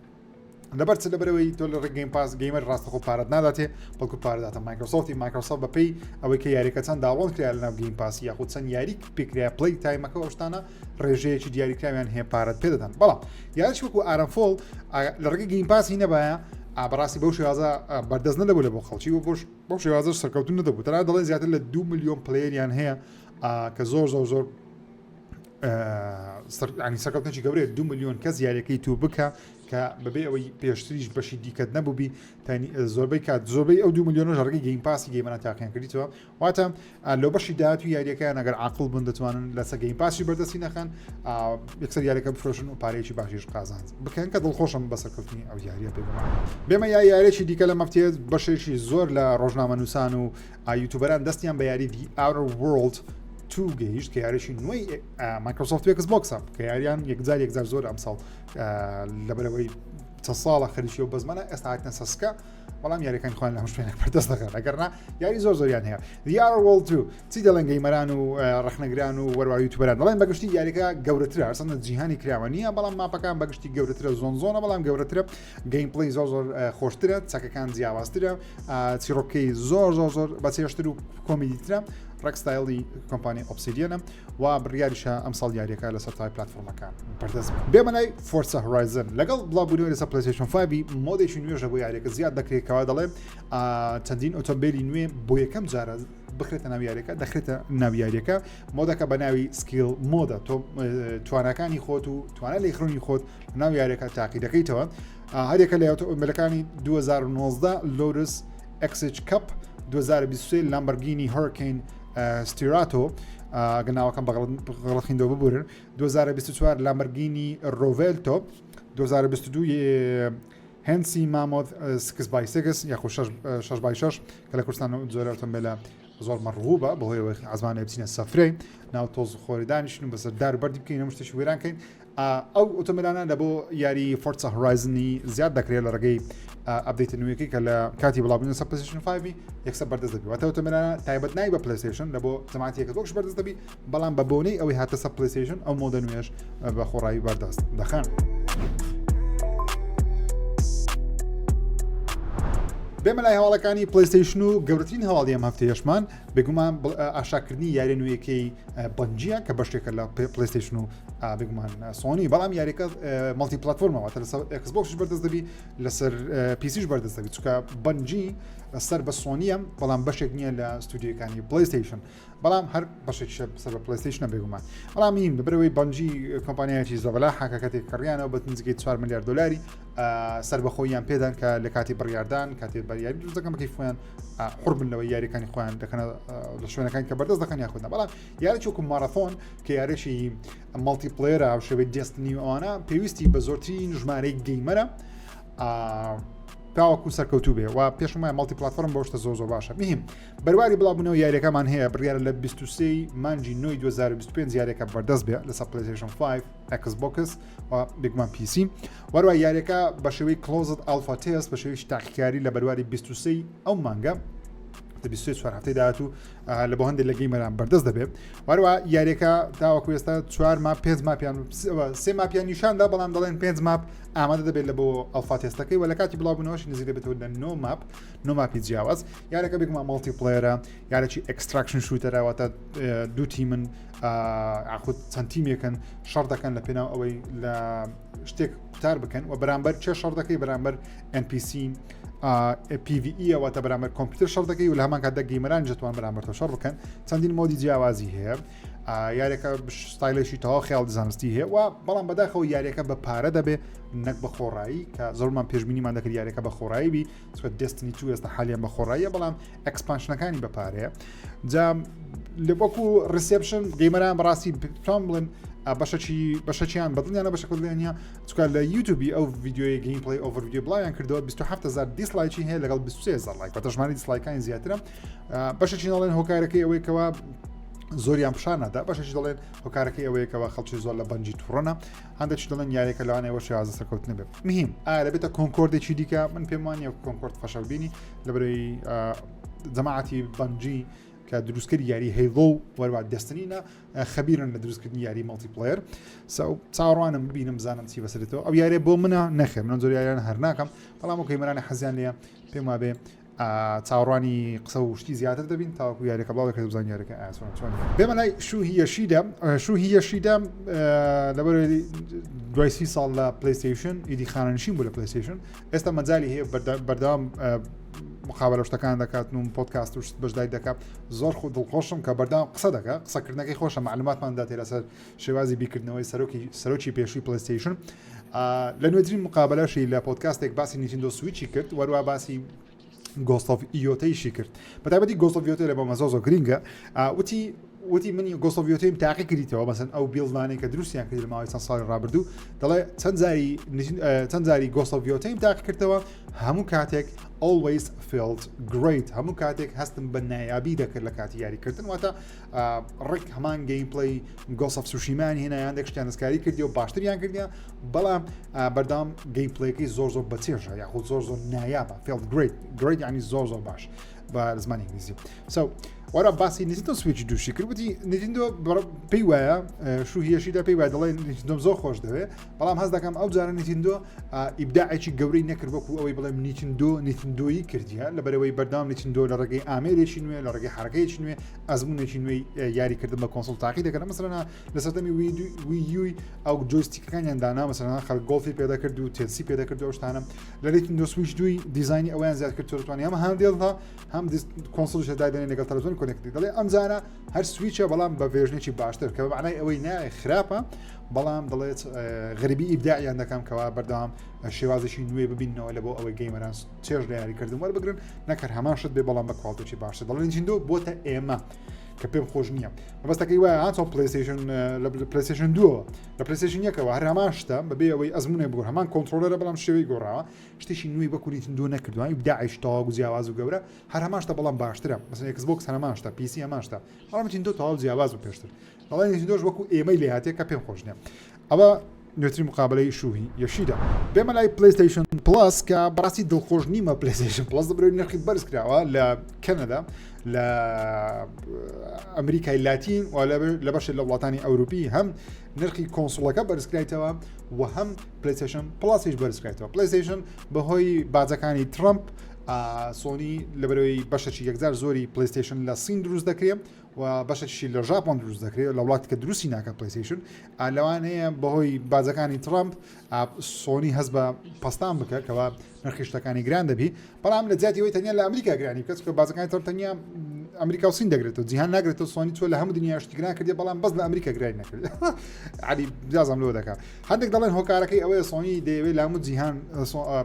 لەبەر چ لەبەرەوەی تۆ لە ڕێگەی Game Pass gamer ڕاستەخۆ پارەت ناداتێ بەڵکو پارەداتە Microsoft ی Microsoft بەپی ئەوەی کە یاریەکە چەند download کرا لەناو Game Pass ی یاخود چەند یاری پێکرا play time ەکە ئەو شتانە ڕێژەیەکی دیاریکراویان هەیە پارەت پێدەدەن بەڵام یاریش وەکو Atomfall لە ڕێگەی Game Pass ی نەبایە بەڕاستی بەو شێوازە بەردەست نەدەبوو لە بۆ خەڵکی و بۆش بەو شێوازە سەرکەوتن نەدەبوو تەنها دەڵێن زیاتر لە دو میلیۆن player یان هەیە کە زۆر زۆر زۆر ینی سەرکەوتنێکی گەورەیە دو میلیۆن کەس یاریەکەی تو بکە کە بەبێ ئەوەی پێشتریش بەشی دیکەت نەبووبی تانی زۆربەی کات زۆربەی ئەو دو میلیۆنە ڕێگەی Game Pass ی gamer ان تاقیان کردیتەوە واتە لەو بەشی داهاتوو یاریەکەیان ئەگەر عاقڵ بن دەتوانن لەسە Game Pass ی بەردەستی نەخەن یەکسەر یاریەکە بفرۆشن و پارەیەکی باشیش قازانج بکەن کە دڵخۆشم بە سەرکەوتنی ئەو یاریە بێگومان بێمە یا یاریێکی دیکە لە مەفتێت بەشێکی زۆر لە ڕۆژنامەنووسان و YouTuber ان دەستیان بە یاری The Outer Worlds 2 گەیشت کە یاریی نوێی Microsoft Xbox ە کە یاریان یەکجار یەکجار زۆر ئەمساڵ لەبەرەوەی چەند ساڵە خەریکی و بەزمانە ئێستا هاتنە سەسکە بەڵام یاریەکانی خۆیان لە هەموو شوێنێک بەردەست دەخەن ئەگەر نا یاری زۆر زۆریان هەیە The Outer Worlds 2 چی دەڵێن gamer ان و ڕەخنەگران و وەروا YouTuber ان دەڵێن بەگشتی یاریەکە گەورەترە ئەسەنە جیهانی کراوە نییە بەڵام map ەکان بەگشتی گەورەترە zone zone ە بەڵام گەورەترە gameplay زۆر زۆر خۆشترە چەکەکان جیاوازترە چیڕۆکەی زۆر زۆر زۆر بەچێشتر و کۆمیدیترە ڕێک ستایلی کۆمپانی Obsidian ە و بڕیاریشە ئەمساڵ یاریەکە لەسەر تای پلتفۆرمەکان بەردەست بێمە لای Forza Horizon لەگەڵ بڵاوبوونەوەی لەسەر PlayStation 5 mode ێکی نوێژە بۆ یاریەکە زیاد دەکرێت کەوا دەڵێ چەندین ئۆتۆمبیلی نوێ بۆ یەکەم جارە بخرێتە ناو یاریەکە دەخرێتە ناو یاریەکە mode ەکە بە ناوی skill mode ە تۆ تواناکانی خۆت و توانا لێخرونی خۆت ناو یاریەکە تاقی دەکەیتەوە هەرێکە لە ئۆتۆمبیلەکانی 2019 Lotus Exige Cup 2023 Lamborghini Huracán Sterrato گە ناوەکەم بەغڵەت خیندەوە ببورن 2024 Lamborghini Revuelto 2022 Hennessey Mammoth 6 by 6 یاخۆ 6 by 6 کە لە کوردستان زۆر ئۆتۆمبیلە زۆر مەڕغوبە بەهۆیەوە ئازمانە بچینە سەفرەی ناو تۆز خۆری دانیشن و بەسەر دار بەردی بکەین هەموو شتێکی وێران کەین ئەو ئۆتۆمبیلانە لە بۆ یاری Forza Horizon ی زیاد دەکرێت لە ڕێگەی update ە نوێیەکەی کە لە کاتی بڵاوبوونی سەر PlayStation 5 یەکسەر بەردەست دەبی واتە ئۆتۆمبیلانە تایبەت نای بە PlayStation لە بۆ جەماعەتی Xbox بەردەست دەبی بەڵام بە بۆنەی ئەوەی هاتە سەر PlayStation ئەو mode ە نوێش بە خۆڕایی بەردەست دەخەن. بێمە لای هەواڵەکانی PlayStation و گەورەترین هەواڵی ئەم هەفتەیەشمان بێگومان ئاشاکردنی یاری نوێیەکەی Bungie یە کە بەشێکە لە PlayStation و بێگومان سۆنی بەڵام یاریەکە multi platform ەوە لەسەر Xbox ش بەردەست دەبی لەسەر PC ش بەردەست دەبی چونکە Bungie سەر بە سۆنیە بەڵام بەشێک نییە لە ستودیۆکانی PlayStation بەڵام هەر بەشێک سەر بە PlayStation ە بێگومان بەڵام میم بەرەوەی Bungie کۆمپانیایەکی زەبەلا حاکەکەتێک کڕیانەوە بە نزیکەی 4 میلیارد دلاری سەربەخۆیان پێدان کە لە کاتی بڕیاردان کاتێ بەریاری دروست دەکەن بەکەی خۆیان حڕ بن لەوەی یاریەکانی خۆیان دەکەنە لە شوێنەکان کە بەردەست دەکەن یاخودنا بەڵام یاری وەکو Marathon کە یارێکی multiplayer ە هاوشێوەی Destiny و ئەوانە پێویستی بە زۆرترین ژمارەی gamer ە تاوەکو سەرکەوتوو بێ و پێشم وایە multi platform بۆ شتە زۆر زۆر باشە مهم بەرواری بڵاوبوونەوە یاریەکەمان هەیە بڕیارە لە 23 مانگی 9 2025 یاریەکە بەردەست بێ لەسەر PlayStation 5 Xbox و بێگومان PC وەروە یاریەکە بە شێوەی closed alpha test بە شێوەی تاقیکاری لە بەرواری 23 ئەو مانگە. لە 24 هەفتەی داهاتوو لە بۆ هەندێک لە gamer ان بەردەست دەبێت وەروە یاریەکە تاوەکو ئێستا چوار map پێنج map یان سێ map یان نیشاندا بەڵام دەڵێن پێنج map ئامادە دەبێت لە بۆ alpha test ەکەی و لە کاتی بڵاوبوونەوەش نزیک دەبێتەوە لە نۆ map نۆ map ی جیاواز یارەکە بێگومان multiplayer ە یارەکی extraction shooter ە واتە دوو تیمن ئاخود چەند تیمێکن شەڕ دەکەن لە پێناو ئەوەی لە شتێک قوتار بکەن و بەرامبەر چێ شەڕ دەکەی بەرامبەر NPC PvE واتە بەرامبەر کۆمپیوتەر شەڕ دەکەی و لە هەمان کاتدا gamer ان دەتوان بەرامبەر تۆ شەڕ بکەن چەندین mode ی جیاوازی هەیە یاریەکە ستایلێکی تەواو خیاڵ زانستی هەیە و بەڵام بەداخەوە یاریەکە بە پارە دەبێ نەک بە خۆڕایی کە زۆرمان پێشبینیمان دەکرد یاریەکە بە خۆڕایی بی چونکە Destiny 2 ئێستا حالیان بە خۆڕاییە بەڵام expansion ەکانی بە پارەیە جا لە وەکو reception gamer ان بەڕاستی بتوان بڵێم بەشەکی بەشەکیان بەدڵیانە بەشەکە دڵیان چکە لە یوتوبی ئەو ڤیدیۆی gameplay overview بڵاویان کردەوە 27000 dislike ی هەیە لەگەڵ 23000 لایک بە ژماری dislike ەکانی زیاترە بەشێکی دەڵێن هۆکارەکەی ئەوەی کەوا زۆریان پیشان نادا بەشێکی دەڵێن هۆکارەکەی ئەوەیە کەوا خەڵکی زۆر لە Bungie تووڕەنە هەندێکی دەڵێن یاریەکە لەوانەیە شێوازە سەرکەوتن بێت مهم ئایا دەبێتە Concord ێکی دیکە من پێم وانە Concord فەشەل بینی لەبەرەی جەماعەتی Bungie کە دروستکەری یاری Halo و وەروە Destiny نە خەبیرن لە دروستکردنی یاری multiplayer چاوەڕوانم ببینم بزانم چی بەسەرێتەوە ئەو یاریە بۆ منە نەخێر من زۆر یاریان هەر ناکەم بەڵام و gamer انی حەزیان لێ پێم وابێ چاوەڕوانی قسە و شتی زیاتر دەبین تاوەکو یاریەکە بڵاو دەکرێت بزانین یاریەکە ئاسۆن چۆن بێمە لای شوهی یەشیدا شوهی یەشیدا لەبەر دوای سی ساڵ لە PlayStation ئیدی خانەنشین بوو لە PlayStation ئێستا مەجای هەیە بەردەوام مقابلە شتەکان دەکات و پۆدکاست و شت بەشداری دەکات زۆر خۆ دڵخۆشم کە بەردەوام قسە دەکات قسەکردنەکەی خۆشە معلوماتمان داتێ لەسەر شێوازی بیرکردنەوەی سەرۆکی سەرۆکی پێشووی PlayStation لە نوێترین مقابلەشی لە پۆدکاستێک باسی Nintendo Switch ی کرد وەروە باسی Ghost of Yotei شی کرد بەتایبەتی Ghost of Yotei لە بۆمە زۆر زۆر گرنگە وتی وتی منی Ghost of Yotei م تاقی کردیتەوە مەسەن ئەو build انەی کە دروستیان کرد لە ماوەی چەند ساڵی ڕابردوو دەڵێ چەند جاری چەند جاری Ghost of Yotei م تاقی کردەوە هەموو کاتێک always felt great هەموو کاتێک هەستم بە نایابی دەکرد لە کاتی یاریکردن واتە ڕێک هەمان gameplay Ghost of Tsushima ن هێنا هەندێک شتیان دەستکاری کردی و باشتریان کردیان بەڵام بەردەوام gameplay ەکەی زۆر زۆر بەچێژە یاخود زۆر زۆر نایابە felt great great ینی زۆر زۆر باش بە زمانی ئینگلیزی so وەرە باسی Nintendo Switch دووشی کرد وتی Nintendo پێی وایە شو هیەشیدا پێی وایە دەڵێ Nintendo م زۆر خۆش دەوێ بەڵام هەست دەکەم ئەو جارە Nintendo ئیبداعێکی گەورەی نەکرد وەکو ئەوەی بڵێم Nintendo Nintendo ی کردیە لەبەرەوەی بەردەوام Nintendo لە ڕێگەی ئامێرێکی نوێ لە ڕێگەی حرەکەیەکی نوێ ئەزمونێکی نوێی یاریکردن بە console تاقی دەکەن مەسەلەن لە سەردەمی Wii U ی ئەو joystick ەکانیان دانا مەسەلەن خەڵک گۆڵفی پێدەکرد و تێنسی پێدەکرد و شتانە لە Nintendo Switch دوی دیزانی ئەویان زیاد کرد تۆ هەم handheld ە هەم console ش دادێنێ لەگەڵ تەلەڤزیۆن connect ی دەڵێ ئەمجارە هەر Switch ە بەڵام بە version ێکی باشتر کە بە معنای ئەوەی نایە خراپە بەڵام دەڵێت غەریبی ئیبداعیان دەکەم کەوا بەردەوام شێوازێکی نوێ ببینەوە لە بۆ ئەوەی gamer ان چێژ لە یاریکردن وەربگرن نەکەر هەمان شت بێ بەڵام بە quality ێکی باشتر دەڵێن Nintendo بۆتە ئێمە کە پێم خۆش نییە مەبەستەکەی وایە هاتۆ PlayStation لە PlayStation دووەوە لە PlayStation یەکەوە هەر هەمان شتە بەبێ ئەوەی ئەزمونێ بگۆڕ هەمان controller ە بەڵام شێوەی گۆڕاوە شتێکی نوێی وەکو Nintendo نەکردووە ئیبداعیش تەواو جیاواز و گەورە هەر هەمان شتە بەڵام باشترە مەسەن Xbox هەر هەمان شتە PC هەمان شتە بەڵام Nintendo تەواو جیاواز و پێشتر دەڵێن Nintendo ش وەکو ئێمەی لێ هاتێ کە پێم خۆش نییە ئەوە نوێترین مقابلەی شوهی یەشیدا بێمە لای PlayStation Plus کە بەڕاستی دڵخۆش نیمە PlayStation Plus دەبرێت نرخی بەرز کراوە لە کەنەدا لە ئەمریکای لاتین و لە بەشێک لە وڵاتانی ئەوروپی هەم نرخی console ەکە بەرزکرایتەوە و هەم PlayStation Plus یش بەرزکرایتەوە PlayStation بەهۆی باجەکانی ترامپ سۆنی لەبەرەوەی بەشێکی یەکجار زۆری PlayStation لە سین دروست دەکرێت و بەشێکی لە ژاپۆن دروست دەکرێت لە وڵاتی کە دروستی ناکە PlayStation لەوانەیە بەهۆی باجەکانی ترامپ سۆنی هەست بە پەستان بکە کەوا نرخی شتەکانی گران دەبی بەڵام لە جیاتی ئەوەی تەنیا لە ئەمریکا گرانی بکە چونکە باجەکانی ترامپ تەنیا ئەمریکا و سین دەگرێتەوە جیهان ناگرێتەوە سۆنی چۆ لە هەموو دنیا شتی گران کردی بەڵام بەس لە ئەمریکا گرانی نەکرد علی جازم لەوە دەکات هەندێک دەڵێن هۆکارەکەی ئەوەیە سۆنی دەیەوێت لە هەموو جیهان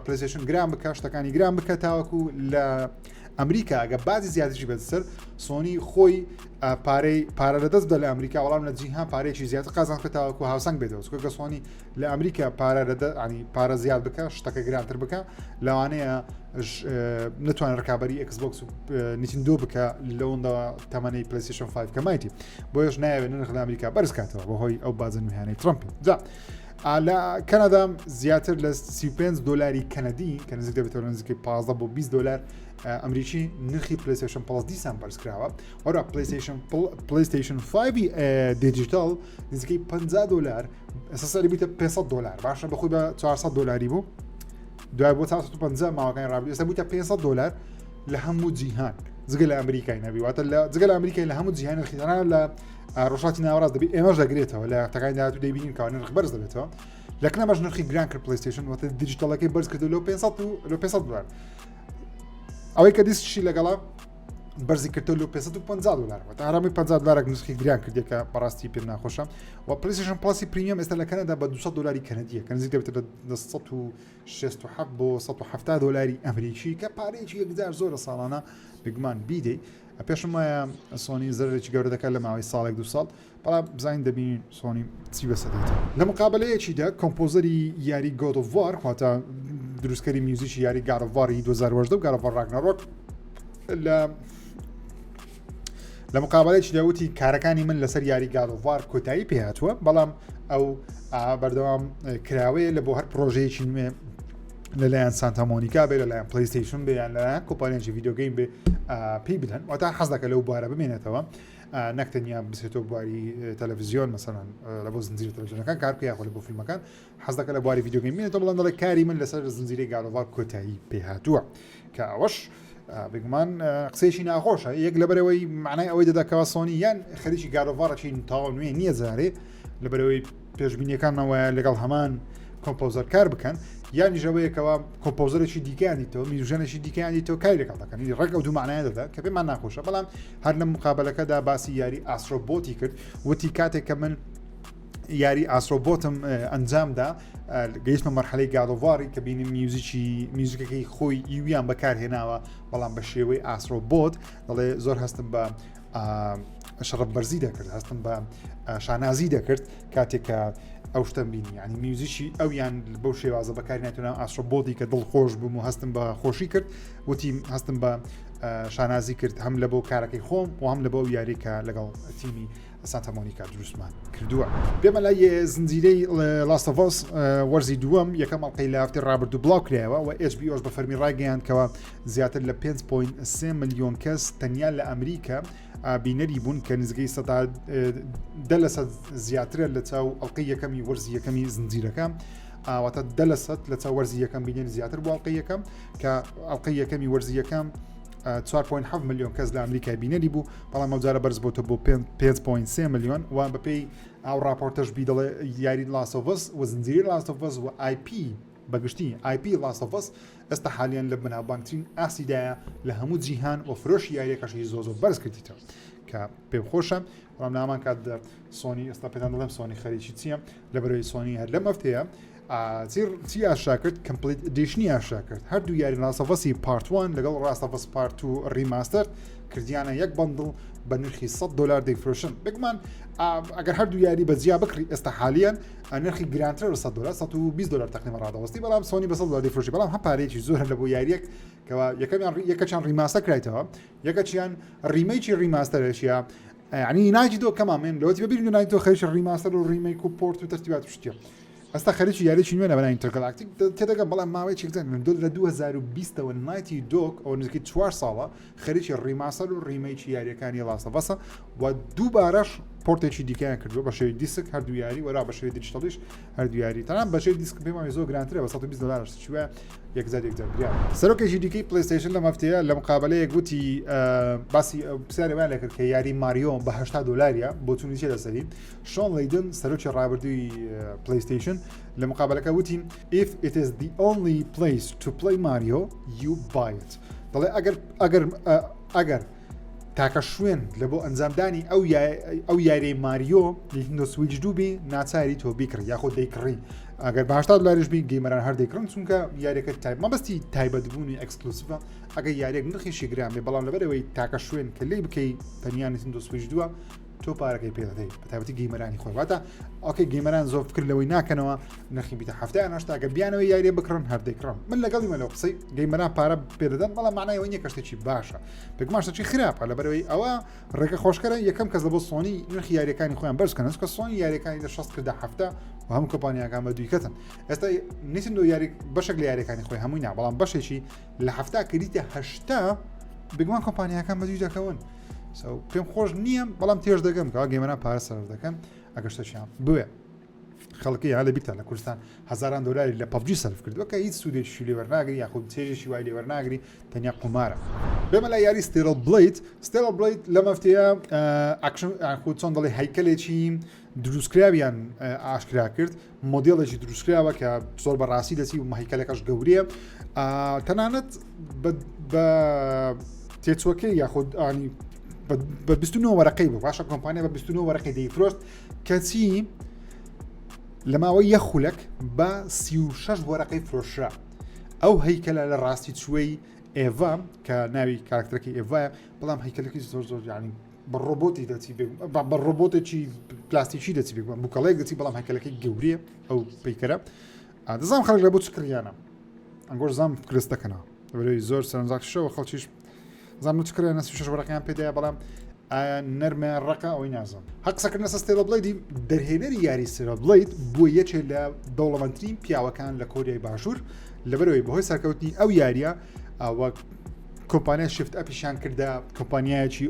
PlayStation گران بکە شتەکانی گران بکە تاوەکو لە ئەمریکا ئەگە باجی زیاترشی بێت سەر سۆنی خۆی پارەی پارە لەدەست بدە لە ئەمریکا بەڵام لە جیهان پارێکی زیاتر قازانج بکە تاوەکو هاوسەنگ بێتەوە چونکە سۆنی لە ئەمریکا پارە لە ینی پارە زیاد بکە شتەکە گرانتر بکە لەوانەیە نتوانێت ڕکابی Xbox و Nintendo بکە لەوەندە تەمەەی PlayStation 5 کەمایتی بۆیش ناوێت نرخ لە ئەمریکا بەرز کاتەوە بەهۆی ئەو باجە نوێیانەی ترامپ جا. لە کەنەدا زیاتر لە 35 دلاری کەنەدی کە نزیک دەبێتەوە لە نزیکەی 15 بۆ 20 دلار ئەمریکی نرخی PlayStation Plus دیسان بەرزکراوە وەرا PlayStation PlayStation 5 digital نزیکەی 50 دلار ئێستا سەری بیتە 500 دلار باشە بەخۆی بە 400 دلاری بوو دوای بۆ 450 ماوەکانی ڕابردوو ئێستا بوویتە 500 دلار لە هەموو جیهان جگە لە ئەمریکای نەبی واتە لە جگە لە ئەمریکای لە هەموو جیهان نرخی تەنانەت لە ڕۆژهەڵاتی ناوەڕاست دەبی ئێمەش دەگرێتەوە لە هەفتەکانی داهاتوو دەیبینین کەوا نرخ بەرز دەبێتەوە لە کنەمەش نرخی گران کرد PlayStation واتە digital ەکەی بەرز کردو لەو 500 و لەو 500 دلار ئەوەی کە دیسکشی لەگەڵا بەرزی کردەوە لەو 550 دلار واتە ئارامی 50 دلارێک نرخی گران کردێکە بەڕاستی پێم ناخۆشە و PlayStation Plus ی premium ئێستا لە کەنەدا بە 200 دلاری کەنەدیە کە نزیک دەبێتە لە 167 بۆ 170 دلاری ئەمریکی کە پارەیەکی یەکجار زۆرە ساڵانە بگومان بیدەی پێشم وایە سۆنی زەرێکی گەورە دەکات لە ماوەی ساڵێک دو ساڵ بەڵام بزانین دەبین سۆنی چی بەسەر دێت لە مقابلەیەکیدا composer ی یاری God of War واتە دروستکەری میوزیکی یاری God of War ی 2018 و God of War Ragnarok لە لە مقابلەیەکی داوتی کارەکانی من لەسەر یاری God of War کۆتایی پێهاتووە بەڵام ئەو بەردەوام کراوەیە لە بۆ هەر پرۆژەیەکی نوێ لەلایەن سانتا مۆنیکا بێ لەلایەن PlayStation بێ یان لەلایەن کۆمپانیای video game بێ پێی بدەن واتە حەز دەکە لەو بوارە بمێنێتەوە نەک تەنیا بچێتەوە بواری تەلەڤزیۆن مەسەلەن لە بۆ زنجیرە تەلەڤزیۆنەکان کار بکە یاخۆ لە بۆ فیلمەکان حەز دەکە لە بواری video game بمێنێتەوە بەڵام دەڵێ کاری من لەسەر زنجیرەی God of War کۆتایی پێهاتووە کە ئەوەش بێگومان قسەیەکی ناخۆشە یەک لەبەرەوەی معنای ئەوەی دەداکەوە سۆنی یان خەریکی God of War ەکی تاوا نوێ نییە جارێ لەبەرەوەی پێشبینیەکانەوە لەگەڵ هەمان composer کار بکەن یانیش ئەوەیەکەوە composer ێکی دیکانی تۆ میوزیکژەنێکی دیکانی تۆ کاری لەگەڵ دەکەن ڕێک ئەو دوو معنایە دەدا کە پێمان ناخۆشە بەڵام هەر لە مقابلەکەدا باسی یاری Astro Bot ی کرد وتی کاتێک کە من یاری Astro Bot م ئەنجامدا گەیشتمە مەرحەلەی God of War ی کە بینیم میوزیکی میوزیکەکەی خۆی ئیویان بەکارهێناوە بەڵام بە شێوەی Astro Bot دەڵێ زۆر هەستم بە شەڕف بەرزی دەکرد هەستم بە شانازی دەکرد کاتێک کە ئەو شتم بینی ینی میوزیکی ئەویان بەو شێوازە بەکاری ناتوانم Astro Bot ی کە دڵخۆش بووم و هەستم بە خۆشی کرد وتی هەستم بە شانازی کرد هەم لە بۆ کارەکەی خۆم و هەم لە بۆ یاریکە لەگەڵ تیمی سانتا مۆنیکا دروستمان کردووە. بێمە لای زنجیرەی Last of Us وەرزی دووەم یەکەم ئەڵقەی لە هەفتەی ڕابردوو بڵاو کرایەوە و HBO بە فەرمی ڕایگەیاند کەەوە زیاتر لە 5.3 ملیۆن کەس تەنیا لە ئەمریکا بینەری بوون کە نزیکەی دە لە سەد زیاترە لە چاو ئەڵقەی یەکەمی وەرزی یەکەمی زنجیرەکە ئاواتە دە لە سەد لە چاو وەرزی یەکەم بینەری زیاتر بۆ ئەڵقەی یەکەم کە ئەڵقەی یەکەمی وەرزی یەکەم 4.7 ملیۆن کەس لە ئەمریکای بینەری بوو بەڵام ئەوجارە بەرز بۆتە بۆ 5.3 ملیۆن و بەپێی ئەو راپۆرتەش بی دەڵێ یاری Last of Us و زنجیری Last of Us و IP بەگشتی IP Last of Us ئێستا حالیان لە بەناوبانگترین ئاستیدایە لە هەموو جیهان و فرۆشی یاریەکەشی زۆ زۆر بەرز کردیتەوە کە پێم خۆشە بەڵام نامان کات سۆنی ئێستا پێتان دەڵێم سۆنی خەریکی چییە لە بەرەوەی سۆنی هەر لەم هەفتەیە چی ئاشکرا کرد Complete Edition ی ئاشکرا کرد هەردوو یاری Last of Us ی Part 1 لەگەڵ Last of Us Part 2 Remaster کردیانە یەک bundle بە نرخی 100 دلار دەیفرۆشن بێگومان ئەگەر هەردوو یاری بە جیا بکڕی ئێستا حالیان نرخی گرانتر لە 100 دلار 120 دلار تقریبا ڕادەوەستی بەڵام سۆنی بە 100 دلار دەیفرۆشی بەڵام هە پارەیەکی زۆرە لە بۆ یاریەک کەوا یەکەمیان یەکەچیان remaster کرایتەوە یەکەچیان remake ی remaster ەشیە یعنی Naughty Dog کەمامێن لەوەتی بەبیر Naughty Dog خەریکی remaster و remake و port و تەرتیبات شتیە ئەستا خەریکی یاریی نوێ بەناوی Intergalactic تێدەگەم بەڵام ماوەی چێکزان من لە 2020ەوە Naughty Dog ئەو نزیکەی چوار ساڵە خەریکی remaster و remake ی یاریەکانی Last of Us ە و دووبارەش port ێکی دیکەیان کردووە بە شێوەی دیسک هەردوو یاری وەرا بە شێوەی digital یش هەردوو یاری تەنان بە شێوەی دیسک پێم وایە زۆر گرانترە بە 120 دلارش چوە یەکجار یەکجار گران سەرۆکێکی دیکەی PlayStation لەم هەفتەیە لە مقابلەیەک وتی باسی پرسیاری وایان لێکرد کە یاری ماریۆ بە 80 دلاریە بۆچوونی چیە لەسەری شۆن لەیدن سەرۆکی ڕابردووی PlayStation لە مقابلەکە وتی if it is the only place to play Mario you buy it دەڵێ ئەگەر ئەگەر ئەگەر تاکە شوێن لە بۆ ئەنجامدانی ئەو ئەو یاریەی ماریۆ Nintendo Switch دوو بی ناچاری تۆ بیکڕی یاخۆ دەیکڕی ئەگەر باشتا دلاریش بی gamer ان هەر دەیکڕن چونکە یاریەکە تایب مەبەستی تایبەتبوونی exclusive ە ئەگەر یاریەک نرخیشی گران بێ بەڵام لەبەرەوەی تاکە شوێن کە لی بکەی تەنیا Nintendo Switch دووە. تۆ پارەکەی پێ دەدەیت بە تایبەتی gamer انی خۆی واتە okay gamer ان زۆر فکر لەوەی ناکەنەوە نرخی بیتە هەفتە یان هەشتا گەر بیانەوە یاریە بکڕن هەر دەیکڕن من لەگەڵی مەلەوە قسەی gamer ان پارە پێدەدەن بەڵام معنای ئەوە نییە کە شتێکی باشە بێگومان شتێکی خراپە لەبەرەوەی ئەوە ڕێگە خۆشکەرە یەکەم کەس لە بۆ سۆنی نرخی یاریەکانی خۆیان بەرز کەن چونکە سۆنی یاریەکانی لە 60 کردە هەفتە و هەموو کۆمپانیاکان بە دویکەتن ئێستا نیتندۆ یاری بەشێک لە یاریەکانی خۆی هەمووی نا بەڵام بەشێکی لە هەفتا کردیتە هەشتا بێگومان کۆمپانیاکان بە دوی دەکەون پێم خۆش نییە بەڵام تێش دەگەم کە gamer ان پارە سەرف دەکەن ئەگەر شتێکیان بوێ خەڵکی یا لە بیرتان لە کوردستان هەزاران دلاری لە PUBG سەرف کردووە کە هیچ سوودێکی لێ وەرناگری یاخود چێژێکی وای لێ وەرناگری تەنیا قومارە. بێمە لای یاری Stellar Blade Stellar Blade لەم هەفتەیە ئاکشن خود چۆن دەڵێ هەیکەلێکی دروستکراویان ئاشکرا کرد مۆدێڵێکی دروستکراوە کە زۆر بەڕاستی دەچی و مەهیکەلەکەش گەورەیە تەنانەت بە تێچوەکەی یاخود ئانی بە 29 وەرەقەی بوو باشە کۆمپانیا بە 29 وەرەقەی دەیفرۆشت کەچی لە ماوەی یەک خولەک بە 36 وەرەقەی فرۆشرا ئەو هەیکەلە لە ڕاستی چوەی ئێڤا کە ناوی کارکتەرەکەی ئێڤایە بەڵام هەیکەلەکەی زۆر زۆر یعنی بە ڕۆبۆتی دەچی بە ڕۆبۆتێکی پلاستیکی دەچی بێ بووکەڵێک دەچی بەڵام هەیکەلەکەی گەورەیە ئەو پەیکەرە دەزانم خەڵک لە بۆ چ کڕیانە ئەنگۆش زام کرست دەکەنەوە بەرەوەی زۆر سەرنجڕاکیشەوە خەڵکیش زانم چ کڕیانە 36 وەرەقیان پێدایە بەڵام ئایا نەرمە ڕەقە ئەوەی نازم هەق قسەکردنە سەر Stellar Blade ی دەرهێنەری یاری Stellar Blade بووە یەکێ لە دەوڵەمەندترین پیاوەکان لە کۆریای باشوور لەبەرەوەی بەهۆی سەرکەوتنی ئەو یاریە وەک کۆمپانیا Shift Up یشیان کردە کۆمپانیایەکی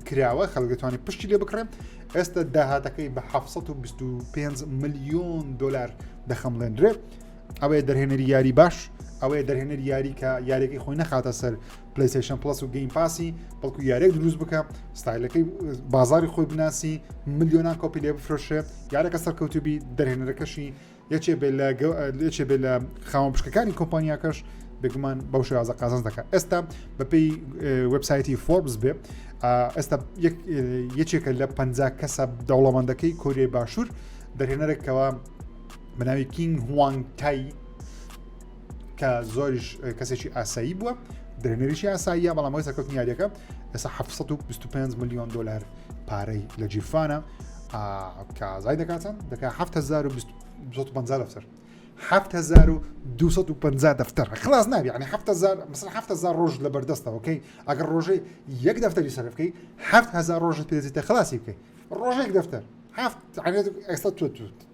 کراوە خەڵک دەتوانێت پشتی لێ بکڕێن ئێستا داهاتەکەی بە 725 میلیۆن دلار دەخەمڵێنرێت ئەوەیە دەرهێنەری یاری باش ئەوەیە دەرهێنەری یاری کە یاریەکەی خۆی نەخاتە سەر PlayStation Plus و Game Pass ی بەڵکو یاریێک دروست بکە ستایلەکەی بازاری خۆی بناسی ملیۆنان کۆپی لێ بفرۆشێ یارەکە سەرکەوتوبی دەرهێنەرەکەشی یەکێ بێ لە یەکێ بێ لە خاوەن پشکەکانی کۆمپانیاکەش بێگومان بەو شێوازە قازانج دەکات ئێستا بەپێی وبسایتی Forbes بێ ئێستا یەکێکە لە پ کەسە دەوڵەمەندەکەی کۆریای باشوور دەرهێنەرێکەوە بەناوی کینگ هوانگ تای کە زۆریش کەسێکی ئاسایی بووە دەرهێنەریشی ئاساییە بەڵام ئەوەی سەرکەوتنی یاریەکە ئێستا 725 میلیۆن دلار پارەی لە گیرفانە کە ئازای دەکاتن دەکات 7250 دەفتەر 7250 دەفتەر خلاص نابی ینی 7000 مثلا 7000 ڕۆژ لە بەردەستەوە okay ئەگەر ڕۆژەی یەک دەفتەری سەرف بکەی 7000 ڕۆژت پێدەچێتە خلاصی بکەی ڕۆژێک دەفتەر هەفت ئێستا تۆ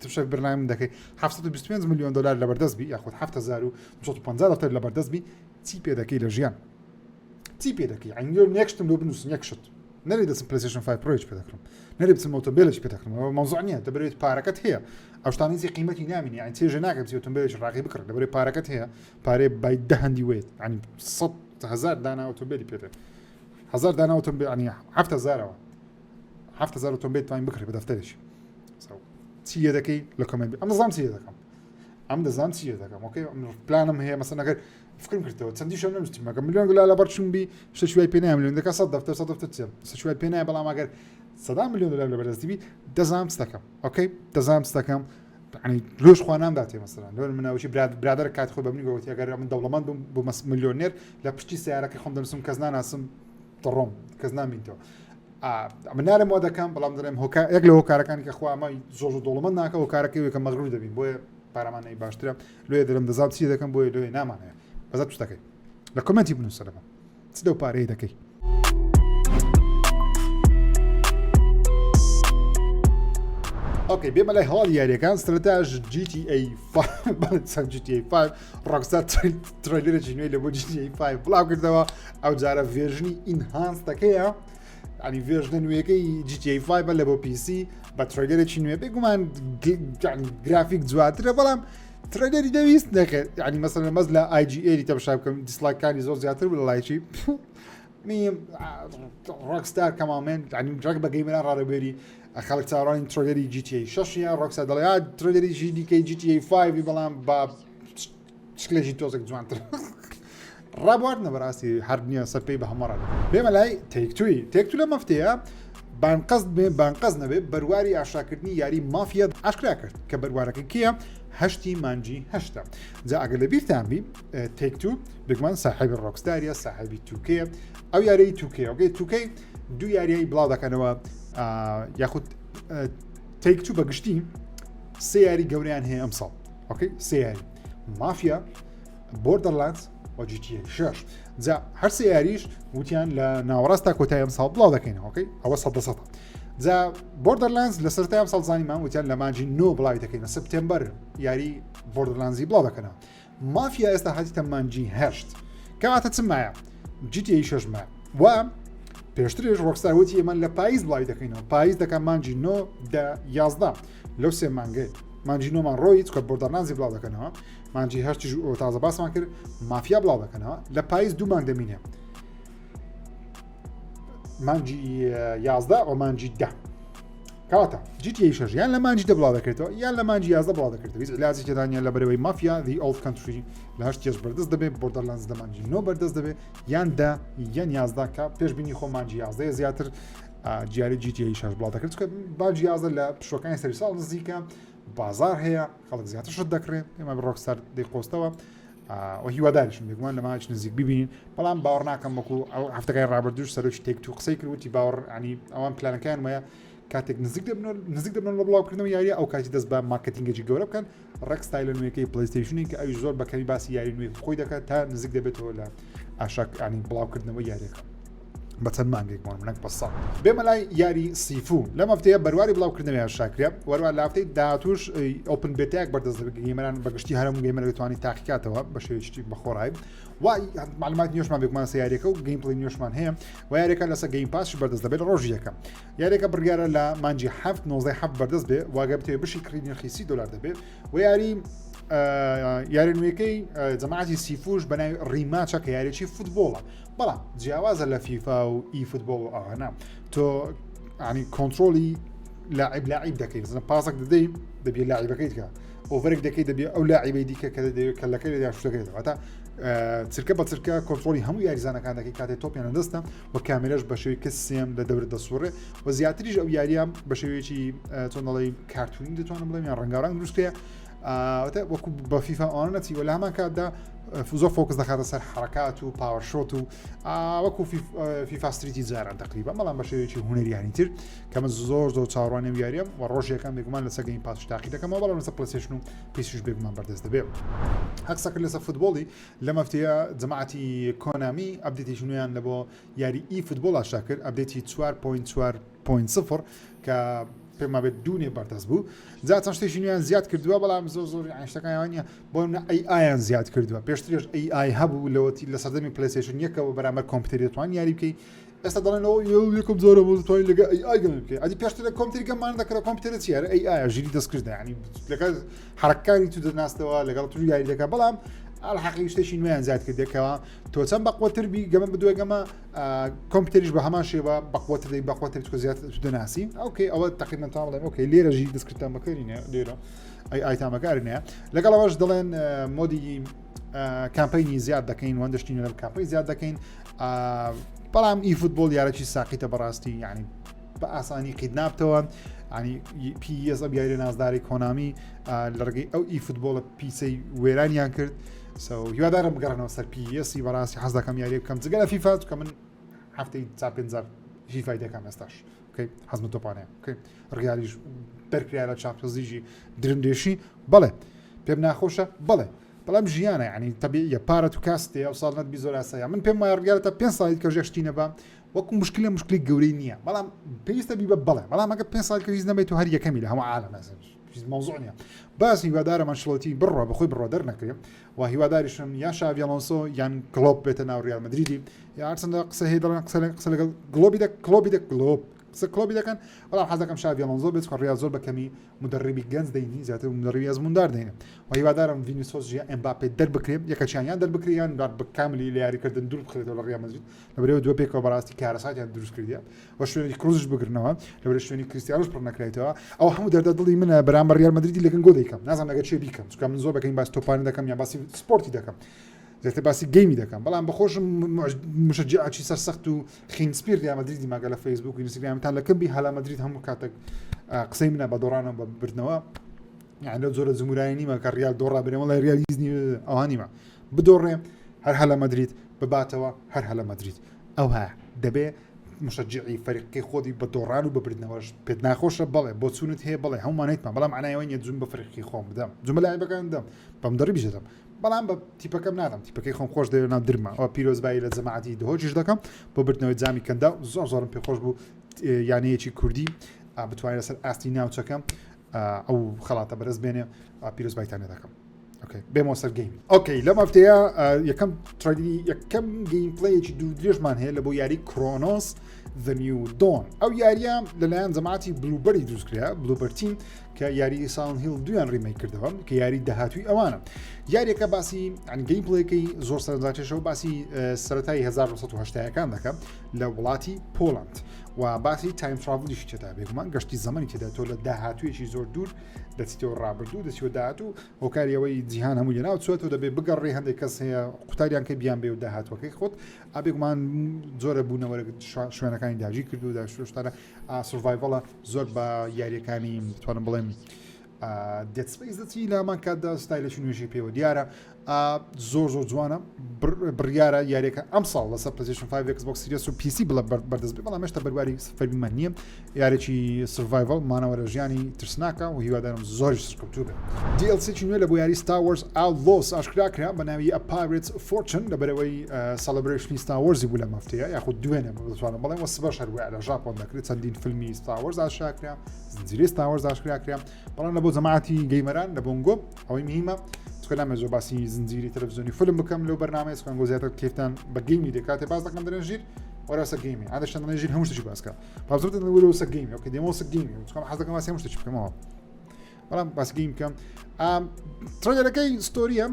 تشە برنامە دەکەی 725 میلیۆن دلار لەبەردەست بی یاخود 7250 دەفتەر لەبەردەست بی چی پێ دەکەی لە ژیان چی پێ دەکەی ئەنگۆ یەک شتم لۆ بنووسن یەک شت نەری دەچم PlayStation 5 Pro یش پێ دەکڕم نەری بچم ئۆتۆمبیلش پێ دەکڕم ئەوە مەوزوع نییە دەبێت پارەکەت هەیە ئەو شتانەی چی قیمەتی نامینی یعنی چێژە ناکەم چی ئۆتۆمبیلش ڕاقی بکڕ دەبێت پارەکەت هەیە پارەی بای دە هەندی وێت یعنی 100 هزار دانا ئۆتۆمبیلی پێ دێت هزار دانا ئۆتۆمبیل یعنی 7000ەوە 7000 ئۆتۆمبیل توانین بکڕی بە دەفتەرێکی چی دەکەی لە comment ئەم دەزانم چی دەکەم ئەم دەزانم چی دەکەم okay پلانم هەیە مەسەن ئەگەر فکرم کردەوە چەندی شەم نەنووسیم ئەگەر ملیۆن دلار لەبەر چوون بی شتێکی وای پێ نایە ملیۆن دەکا 100 دەفتەر 100 دەفتەر چیە شتێکی وای پێ نایە بەڵام ئەگەر سەدا ملیۆن دلار لەبەر دەستی بی دەزانم چ دەکەم okay دەزانم چ دەکەم یعنی لۆش خوا نامداتێ مەسەلەن لۆ مناوشی براد برادەر کات خۆی بە منی گوتی ئەگەر من دەوڵەمەند بووم بوومە ملیۆنێر لە پشتی سیارەکەی خۆم دەنووسم کەس ناناسم دەڕۆم کەس نامینتەوە من نارم وا دەکەم بەڵام دەڵێم هۆکار یەک لە هۆکارەکانی کە خوا ئەمە زۆر زۆر دەوڵەمەند ناکە هۆکارەکەی وێکە مەغرور دەبین بۆیە پارەمانەی باشترە لۆیە دەرم دەزام چی دەکەم بۆیە لۆیە نامانەیە بەزە شتەکەی لە comment ی بنووسە لەمە چ لەو پارەیە دەکەی okay بێمە لای هەواڵی یاریەکان سەرەتاش GTA 5 GTA 5 Rockstar trailer ێکی نوێی لە بۆ GTA 5 بڵاو کردەوە ئەو جارە version ی enhanced ەکەیە ینی version ە نوێیەکەی GTA 5 لە بۆ PC بە trailer ێکی نوێ بێگومان گرافیک جواترە بەڵام trailer ی دەویست نەخێت ینی مەسەن مەز لە IGN ی تەمشا بکەم dislike ەکانی زۆر زیاتر بوو لە like ی میم Rockstar کەمامێن ینی ڕەک بە gamer ان ڕادەبێری خەڵک چاوەڕوانی trailer ی GTA 6 Rockstar دەڵێ trailer ی جیدیکەی GTA 5 بەڵام با شکلێکی تۆزێک جوانتر ڕابواردنە بەڕاستی هەر نییە سەر پێی بە هەموو ڕادە بێمە لای Take-Two ی Take-Two لە مەفتەیە بانقەست بێ بانقەست نەبێ بەرواری ئاشاکردنی یاری مافیا ئاشکرا کرد کە بەروارەکە کیە هەشتی مانجی هەشتا جا ئەگەر لە بیرتان بی Take-Two بگومان ساحێبی Rockstar یە ساحێبی 2K یە ئەو یاریی 2K okay 2K دوو یاریی بڵاو دەکەنەوە. یاخود Take Two بە گشتی سێ یاری گەورەیان هەیە ئەمساڵ okay سێ یاری Mafia Borderlands و GTA 6 جا هەر سێ یاریش وتیان لە ناوەڕاست تا کۆتایی ئەمساڵ بڵاو دەکەینەوە okay ئەوە سەد لە سەدە جا Borderlands لە سەرەتای ئەمساڵ زانیمان وتیان لە مانگی نۆ بڵاوی دەکەینەوە سپتێمبەر یاری Borderlands ی بڵاو دەکەنەوە Mafia ئێستا هاتیتە مانگی هەشت کەواتە چ مایە GTA 6 مایە و پێشتریش Rockstar وتی ئێمە لە پاییز بڵاوی دەکەینەوە پاییز دەکە مانگی 9 دە 11 لەو سێ مانگەی مانگی نۆمان ڕۆی چکە Borderlands ی بڵاو دەکەنەوە مانگی هەشتیش تازە باسمان کرد Mafia بڵاو دەکەنەوە لە پاییز دوو مانگ دەمینێ مانگی یازدە و مانگی دە کەواتە GTA شەش یان لە مانگی دە بڵاو دەکرێتەوە یان لە مانگی یازدە بڵاو دەکرێتەوە هیچ علاجی تێدا نییە لە بەرەوەی Mafia The Old Country لە هەشت یش بەردەست دەبێت Borderlands لە مانگی نۆ بەردەست دەبێت یان دە یان یازدە کە پێشبینی خۆ مانگی یازدەیە زیاتر جیاری GTA شەش بڵاو دەکرێت چونکە مانگی یازدە لە پشوەکانی سەری ساڵ نزیکە بازار هەیە خەڵک زیاتر شت دەکرێت ئێمە Rockstar دەیقۆستەوە و هیواداریشم بێگومان لە ماچ نزیک ببینین بەڵام باوەڕ ناکەم وەکو ئەو هەفتەکای ڕابردوش سەرۆکی Take-Two قسەی کرد وتی باوەڕ ینی ئەوان پلانەکەیان وایە کاتێک نزیک دەبن نزیک دەبن لە بڵاوکردنەوە یاریە ئەو کاتی دەست بە marketing ێکی گەورە بکەن ڕێک ستایلە نوێیەکەی PlayStation ی کە ئەوی زۆر بەکەمی باسی یاری نوێ خۆی دەکات تا نزیک دەبێتەوە لە ئاشاک ینی بڵاوکردنەوە یاریەکە بە چەند مانگێک بۆ نەک بە ساڵ. بێمە لای یاری Sifu لەم هەفتەیە بەرواری بڵاوکردنەوەیان شاکرێ وەروە لە هەفتەی داهاتوش open beta یەک بەردەست دەبێت gamer ان بەگشتی هەرم gamer دەتوانانی تاقیکاتەوە بە شێوەیەکی بەخۆڕای و معلومات نوێشمان بێگومان سە یاریەکە و gameplay نوێشمان هەیە و یاریەکە لەسەر Game Pass بەردەست دەبێت ڕۆژی یەکەم یاریەکە بڕیارە لە مانگی 7 19 7 بەردەست بێ واگە بتەوێت بشی کڕی نرخی 30 دلار دەبێت و یاری یاری نوێەکەی جەماعەتی Sifu ش بەناوی Rematch ە کە یاریی فوتبۆڵە بەڵام جیاوازە لە فیفا و eFootball و ئەوانە تۆ ینی کۆنترۆلی لاعب لاعب دەکەی بزنە پاسێک دەدەی دەبێت لاعبەکەی کە over ێک دەکەی دەبێت ئەو لاعبەی دیکە کە دەدەوێت کە لەکەی لە شتەکەیتەوە تا چرکە بە چرکە کۆنترۆلی هەموو یاریزانەکان دەکەی کاتێک تۆپیان دەستە و کامێرەش بە شێوەی کەس سێم لە دەورە دەسوڕێ و زیاتریش ئەو یاریە بە شێوەیەکی چۆن دەڵێی کارتونی دەتوانم بڵێم یان ڕەنگاڕەنگ دروستکەیە وەکو بە فیفا ئەوانە نەچی وە لە هەمان کاتدا زۆر focus دەخاتە سەر حرکات و power shot و وەکو FIFA Street ی جاران تقریبا بەڵام بە شێوەیەکی هونەریانی تر کە من زۆر زۆر چاوەڕوانی و یاریە و ڕۆژێکم بێگومان لەسەر Game Pass تاقی دەکەمەوە بەڵام لەسەر PlayStation و PC ش بێگومان بەردەست دەبێت هەقسەکرد لەسەر فوتبۆڵی لە مەفتەیە جەماعەتی Konami update ێکی نوێیان لە بۆ یاری eFootball ئاشکرا کرد update ی 4.4.0 کە پێم وابێت دوونێ بەردەست بوو جا چەند شتێکی نوێیان زیاد کردووە بەڵام زۆر زۆر شتەکان نیە بۆ منە AI یان زیاد کردووە پێشترش AI هەبوو لەوەتی لە سەردەمی PlayStation یەکەوە بەرامبەر کۆمپیوتەری دەتوان یاری بکەی ئێستا دەڵێن ئەو یەکەم جارە بۆ دەتوانین لەگە AI گەمە بکەی ئەدی پێشتر لە کۆمپیوتەری گەمان دەکرا کۆمپیوتەرە چی هەر AI ژیری دەستکردە ینی لەگەڵ حرەکانی تو دەناستەوە لەگەڵ تو یاری دەکە بەڵام ئەلحەقی شتێکی نوێیان زیاد کردێکەوە تۆ چەند بەقوەتر بی گەمە بدوێ گەمە کۆمپیوتەریش بە هەمان شێوە بەقوەتر دەی بەقوەتر چکە زیاتر تو دەناسی okay ئەوە تقریبا تا بڵێم okay لێرە ژیری دەستکردتان بەکارینە لێرە AI تان بەکارینە لەگەڵ ئەوەش دەڵێن mode ی campaign ی زیاد دەکەین وەندشتین لە campaign زیاد دەکەین بەڵام eFootball یارەی ساقیتە بەڕاستی یعنی بە ئاسانی قیت نابتەوە ینی PES ئەم یاریە نازداری Konami لە ڕێگەی ئەو eFootball ە پیسەی وێرانیان کرد هیوادارم بگەڕنەوە سەر PES ی بەڕاستی حەز دەکەم یاری بکەم جگە لە فیفا کە من هەفتەی چا پێنج فیفای دەکەم ئێستاش حەزمە تۆپانەیە ڕیالیش دەرکرا لە چاپزیژی درندێشی بەڵێ پێم ناخۆشە بەڵێ بەڵام ژیانە ینی تەبیە پارە تو کاستێ ئەو ساڵ نەت بی زۆر ئاسایە من پێم وایە ڕیال تا پێ ساڵی کە ژێشتی نەبا وەکو مشکلە مشکلی گەورەی نییە بەڵام پێویستە بی بە بەڵێ بەڵام ئەگە پێ ساڵ کە هیچ نەبێت و هەر یەکەمی لە هەموو عالەم هیچ مەوزوع نییە باس هیوادارم ئەنشلۆتی بڕوا بەخۆی بڕوا دەرنەکرێ و هیواداریشم یان شاڤی ئەلۆنسۆ یان کلۆپ بێتە ناو ریال مەدریدی یا هەرچەندە قسە هەیە دەڵێن قسە قسە لەگەڵ گلۆبی دە کلۆبی دە کلۆپ قسە کلۆبی دەکەن بەڵام حەز دەکەم شاڤی ئەلۆنسۆ بێت چونکە ریال زۆر بە کەمی مدەڕیبی گەنج دەینی زیاتر مدەڕیبی ئەزموندار دەینێ و هیوادارم ڤینیسۆس یا ئێمباپێ دەربکرێ یەکەچیان یان دەربکرێ یان بە کاملی لە یاریکردن دوور بخرێتەوە لە ریال مەدرید لەبەرئەوە دووە پێکەوە بەڕاستی کارەساتیان دروست کردیە و شوێنی کروزش بگرنەوە لەبەر شوێنی کریستیانۆش پڕ نەکرایتەوە ئەو هەموو دەردە دڵی منە بەرامبەر ریال مەدریدی لەگەن گۆ دەیکەم نازانم لەگەر چێ بیکەم چونکە من زۆر بەکەین باس تۆپانی دەکەم یان باسی سپۆرتی دەکەم زیاتر باسی game ی دەکەم بەڵام بەخۆشم مشجعی سەرسەخت و خینسپیر ریال مەدریدی ماگە لە فەیسبوک و ئینستاگرامتان لەکەم بی هەلا مەدرید هەموو کاتێک قسەی منە بە دۆڕانەوە بە بردنەوە یان لەو جۆرە جمهورانی نیمە کە ریال دۆڕا بنێ وڵی ریال هیچ ئەوان نیمە بدۆڕێ هەر هەلە مەدرید بباتەوە هەر هەلە مەدرید ئەوها دەبێ. مشجعی فەریقی خۆتی بە دۆڕان و بە بردنەوەش پێت ناخۆشە بەڵێ بۆ چونت هەیە بەڵێ هەمومانێتمان بەڵام معنایەوە نیە جون بە فەریقی خۆم بدەم جون بە لاعبەکان دەم بەم دەڕی دەدەم بەڵام بە تیپەکەم نادەم تیپەکەی خۆم خۆش دەوێت ناو درمە ئەوە پیرۆزبایی لە جەماعەتی دهۆکیش دەکەم بۆ بردنەوەی جامی کەندا زۆر زۆرم پێخۆش بوو یانەیەکی کوردی بتوانێت لەسەر ئاستی ناوچەکە ئەو خەڵاتە بەرز بێنێ پیرۆزبایتانە دەکەم بێمەوە سەر game okay لەم هەفتەیە یەکەم trailer ی یەکەم gameplay ەکی دوو درێژمان هەیە لە بۆ یاری Cronos The New Dawn ئەو یاریە لەلایەن جەماعەتی Bloober ی دروستکرا Bloober Team کە یاری Silent Hill دویان remake کردەوە کە یاری داهاتوی ئەوانە یاریەکە باسی gameplay ەکەی زۆر سەرنجاکێشەوە باسی سەرەتای 1970ەکان دەکە لە وڵاتی پۆڵند و باسی time travel یش تێدا بێگومان گەشتی زەمەنی تێدا تۆ لە داهاتوویەکی زۆر دوور دەچیتەوە ڕابردوو دەچیەوە داهاتوو هۆکاری ئەوەی جیهان هەموو لەناو چووە دەبێ بگەڕێ هەندێک کەس هەیە قوتاریان کە بیان بێ و داهاتوەکەی خۆت ئابێگومان زۆرە بوونەوە شوێنەکانی داگیر کردو دا شتانە survival ە زۆر بە یاریەکانی بتوانم بڵێم Dead Space دەچی لامان کاتدا ستایلێکی نوێژی پێوە دیارە زۆر زۆر جوانە بڕیارە یاریەکە ئەم ساڵ لەسەر PlayStation 5 Xbox Series و PC بڵە بەردەست بێ بەڵام هێشتا بەرواری فەرمیمان نییە یارێکی survival مانەوە لە ژیانی ترسناکە و هیوادارم زۆر سەرکەوتوو بێت DLC نوێ لە بۆ یاری Star Wars Outlaws ئاشکرا کرا بە ناوی A Pirate's Fortune لە بەرەوەی celebration ی Star Wars ی بوو لە مەفتەیە یاخود دوێنێ بتوانم بڵێم وە سبەش هەروە لە ژاپۆن دەکرێت چەندین فیلمی Star Wars ئاشکرا کرا زنجیرەی Star Wars ئاشکرا کرا بەڵام لە بۆ جەماعەتی gamer ان لە بۆنگۆ ئەوەی مهمە چکە نامێ زۆر باسی زنجیری تەلەڤزیۆنی فیلم بکەم لەو بەرنامەیە چکان گۆ زیاتر کێفتان بە game ی دەکاتێ باس دەکەم دەرێن ژیر وەرەسە game ی عادەشتان دەڵێن ژیر هەموو شتێکی باسکە بابزۆر دەڵێن وەرەسە game ی okay دێمەوە سە game ی چکام حەز دەکەم باسی هەموو شتێکی بکەمەوە بەڵام باس game بکەم trailer ەکەی story ە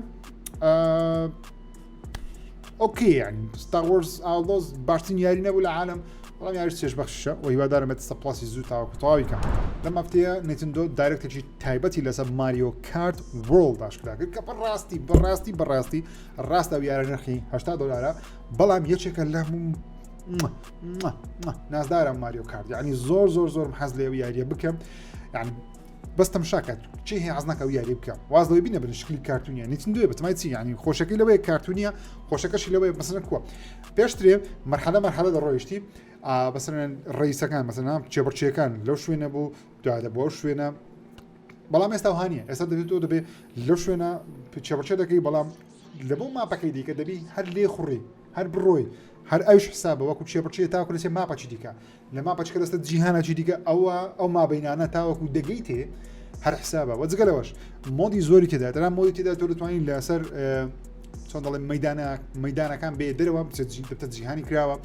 okay یعنی Star Wars Outlaws باشترین یاری نەبوو لە عالم بەڵام یاری چێژ بەخشە و هیوادارم ئێستا Plus ی زوو تاوەکو تەواوی کەم لەم هەفتەیە Nintendo Direct ێکی تایبەتی لەسەر Mario Kart World ئاشکرا کرد کە بەڕاستی بەڕاستی بەڕاستی ڕاستە و یارە نرخی 80 دلارە بەڵام یەکێکە لە نازدارە Mario Kart یعنی زۆر زۆر زۆرم حەز لێ یاریە بکەم یعنی بەس تەمشاکات چی هەیە حەز ناکە یاری بکە واز لەوەی بینە بن شکلی کارتونیە Nintendo ی بەتمای چی یعنی خۆشەکەی لەوەیە کارتونیە خۆشەکەشی لەوەیە مەسەلەن کووە پێشترێ مەرحەلە مەرحەلە دەڕۆیشتی بەسەرەن race ەکان مەسەلەن چێبڕچیەکان لەو شوێنە بوو دوای دەبوو ئەو شوێنە بەڵام ئێستا هەنیە ئێستا دەبێت تۆ دەبێت لەو شوێنە چێبڕچێ دەکەی بەڵام لە بۆ map ەکەی دیکە دەبی هەر لێ خوڕی هەر بڕۆی هەر ئەوش حسابە وەکو چێبڕچێ تاکو لەسێ map ەکی دیکە لە map ەچکە دەستە جیهانەکی دیکە ئەوە ئەو مابینانە تاوەکو دەگەیتێ هەر حسابە وە جگە لەوەش mode ی زۆری تێدا دەرا mode ی تێدا تۆ دەتوانین لەسەر چۆن دەڵێن مەدانە مەدانەکان بێ دەرەوە بچێت جیهانی کراوە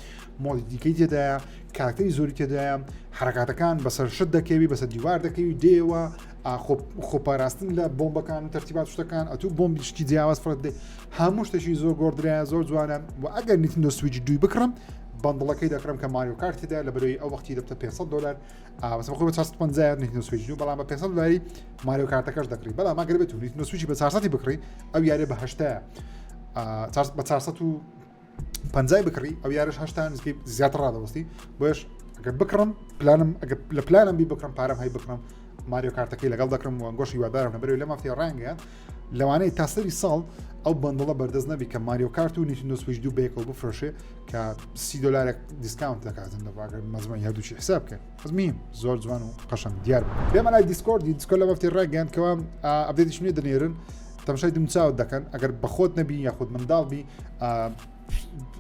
mode ی دیکەی تێدایە کارکتەری زۆری تێدایە حرکاتەکان بەسەر شت دەکەوی بەسەر دیوار دەکەوی دێوە خۆپاراستن لە بۆمبەکان و تەرتیبات شتەکان ئەتوو بۆمبی شتی جیاواز فرت دێ هەموو شتێکی زۆر گۆڕدرایە زۆر جوانە و ئەگەر Nintendo Switch دوی بکڕم bundle ەکەی دەکڕم کە Mario Kart تێدا لە بەرەوەی ئەو وەختی دەبتە 500 دلار بەس خۆی بە 450 Nintendo Switch دوو بەڵام بە 500 دلاری Mario Kart ەکەش دەکڕی بەڵام ئەگەر بێت Nintendo Switch ی بە 400 بکڕی ئەو یاریە بە 80 بە 400 پەنجای بکڕی ئەو یارش هەشتا نزیکەی زیاتر ڕادەوەستی بۆیش ئەگەر بکڕم پلانم ئەگەر لە پلانم بی بکڕم پارەم هەی بکڕم Mario Kart ەکەی لەگەڵ دەکڕم و گۆشی هیوادارم لەبەرەوەی لەم هەفتەیە ڕانگەیان لەوانەیە تا سەری ساڵ ئەو bundle ە بەردەست نەبی کە Mario Kart و Nintendo Switch دوو بەیەکەوە بفرۆشێ کە سی دلارێک discount دەکاتن لە باگەر مەزمە هەردووچی حساب بکەن خزمیم زۆر جوان و قەشەنگ دیار بوو بێمە لای Discord ی Discord لە هەفتەی ڕاگەیاند کەوا update یش نوێ دەنێرن تەمشای دمچاوت دەکەن ئەگەر بەخۆت نەبی یاخود منداڵ بی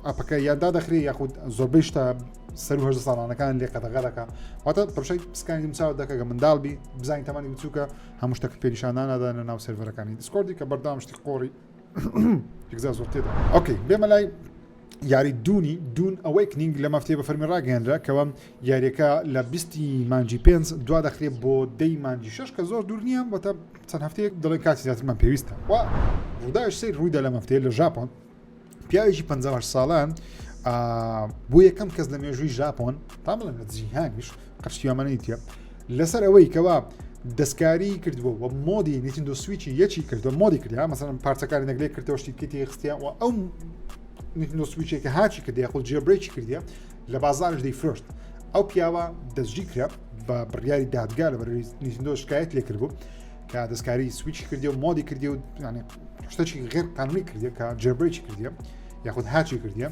ئەپەکە یان دادەخرێ یاخود زۆربەی شتە سەر هەژدە ساڵانەکان لێ قەدەغە دەکە واتە تەمشای سکانی دمچاوت دەکە گە منداڵ بی بزانین تەمەنی بچووکە هەموو شتەکە پێنیشاندانادان لە ناو سێرڤەرەکانی Discord ی کە بەردەوام شتی قۆڕی یەکجار زۆر تێدا okay بێمە لای یاری Dune ی Dune Awakening لە مەفتەیە بە فەرمی ڕاگەیەنرا کەەوە یاریەکە لە بیستی مانجی پێنج دوا دەخرێت بۆ دەی مانجی شش کە زۆر دوور نییە بەتە چەند هەفتەیەک دەڵێن کاتی زیاترمان پێویستە و ڕووداوی سەیر ڕوویدا لە مەفتەیە لە ژاپۆن پیاوێکی 58 ساڵان بۆ یەکەم کەس لە مێژووی ژاپۆن تا بڵێن لە جیهانیش قەشتیامانەیتە لەسەر ئەوەی کەوا دەستکاری کردووە و mod ی Nintendo Switch ی یەکی کردو mod ی کردیا مەسەن پارچەکانی نەگلێ کردەوە شتی کەتی خستیا و ئەو Nintendo Switch ێکە hack ی کردی یاخود jailbreak ی کردیە لە بازارش دەیفرۆشت ئەو پیاوە دەستگیر کرا بە بڕیاری دادگا لە بەرەوەی Nintendo شکایەت لێ کردبوو کە دەستکاری Switch ی کردی و mod ی کردی و ینی شتێکی غێر قانونی کردی کە jailbreak ی کردیە یاخود hack ی کردیە.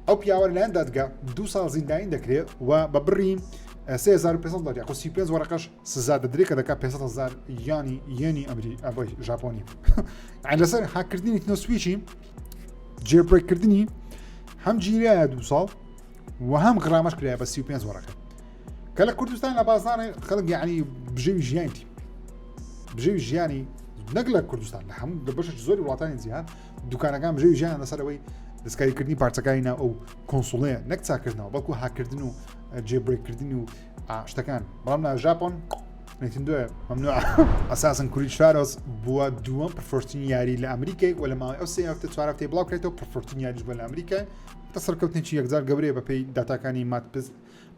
ئەو پیاوە لەلایەن دادگا دوو ساڵ زیندانی دەکرێت و بە بڕی 3500 دلار یاخود 35 وەرەقەش سزا دەدرێت کە دەکات 500 هزار یانی یەنی ئەمری ئەبەی ژاپۆنی لەسەر هاکردنی Nintendo Switch ی jailbreak کردنی هەم گیرایە دوو ساڵ و هەم غرامەش کرایە بە 35 وەرەقە کە لە کوردستان لە بازاڕی خەڵک یعنی بژێوی ژیانتی بژێوی ژیانی نەک لە کوردستان لە هەموو لە بەشێکی زۆری وڵاتانی جیهان دوکانەکان بژێوی ژیان لەسەرەوەی دەستکاریکردنی پارچەکانی ناو ئەو console ەیە نەک چاکردنەوە بەڵکو هاکردن و jailbreak کردن و شتەکان بەڵام لە ژاپۆن Nintendo یە ممنوع Assassin's Creed Shadows بووە دووەم پرفۆرتین یاری لە ئەمریکای و لە ماوەی ئەو سێ هەفتە چوار هەفتەی بڵاو کرێتەوە پرفۆرتین یاریش بووە لە ئەمریکای تا سەرکەوتنێکی یەکجار گەورەیە بەپێی داتاکانی مات پز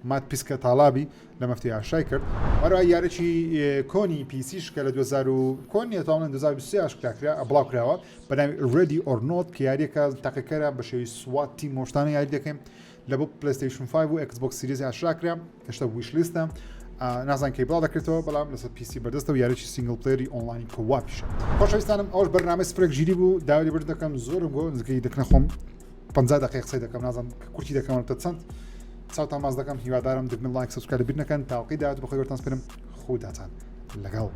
مات پیسکە تاڵابی لە مەفتی ئاشای کرد هەروە یارێکی کۆنی PC ش کە لە 2000 و کۆن نیە تاڵێن 2023 ئاشکرا کرا بڵاو کراوە بە ناوی Ready or Not کە یاریەکە تاقیکەرە بە شێوەی SWAT team مۆشتانە یاری دەکەین لە بۆ PlayStation 5 و Xbox Series ئاشکرا کرا هێشتا wishlist ە نازان کەی بڵاو دەکرێتەوە بەڵام لەسەر PC بەردەستە و یاریی single player ی online ی co-op یشە خۆشەویستانم ئەوش بەرنامەی سپرێک ژیری بوو داوای لێبوردن دەکەم زۆرم گۆ نزیکەی دەکنە خۆم 50 دقیقە قسەی دەکەم نازانم کورتی دەکەم تا چەند چاوتان ماز دەکەم هیوادارم دگمە like subscribe بیر نەکەن تاوقی داات بەخۆی بەرتان سپرم خوداتان لەگەڵ.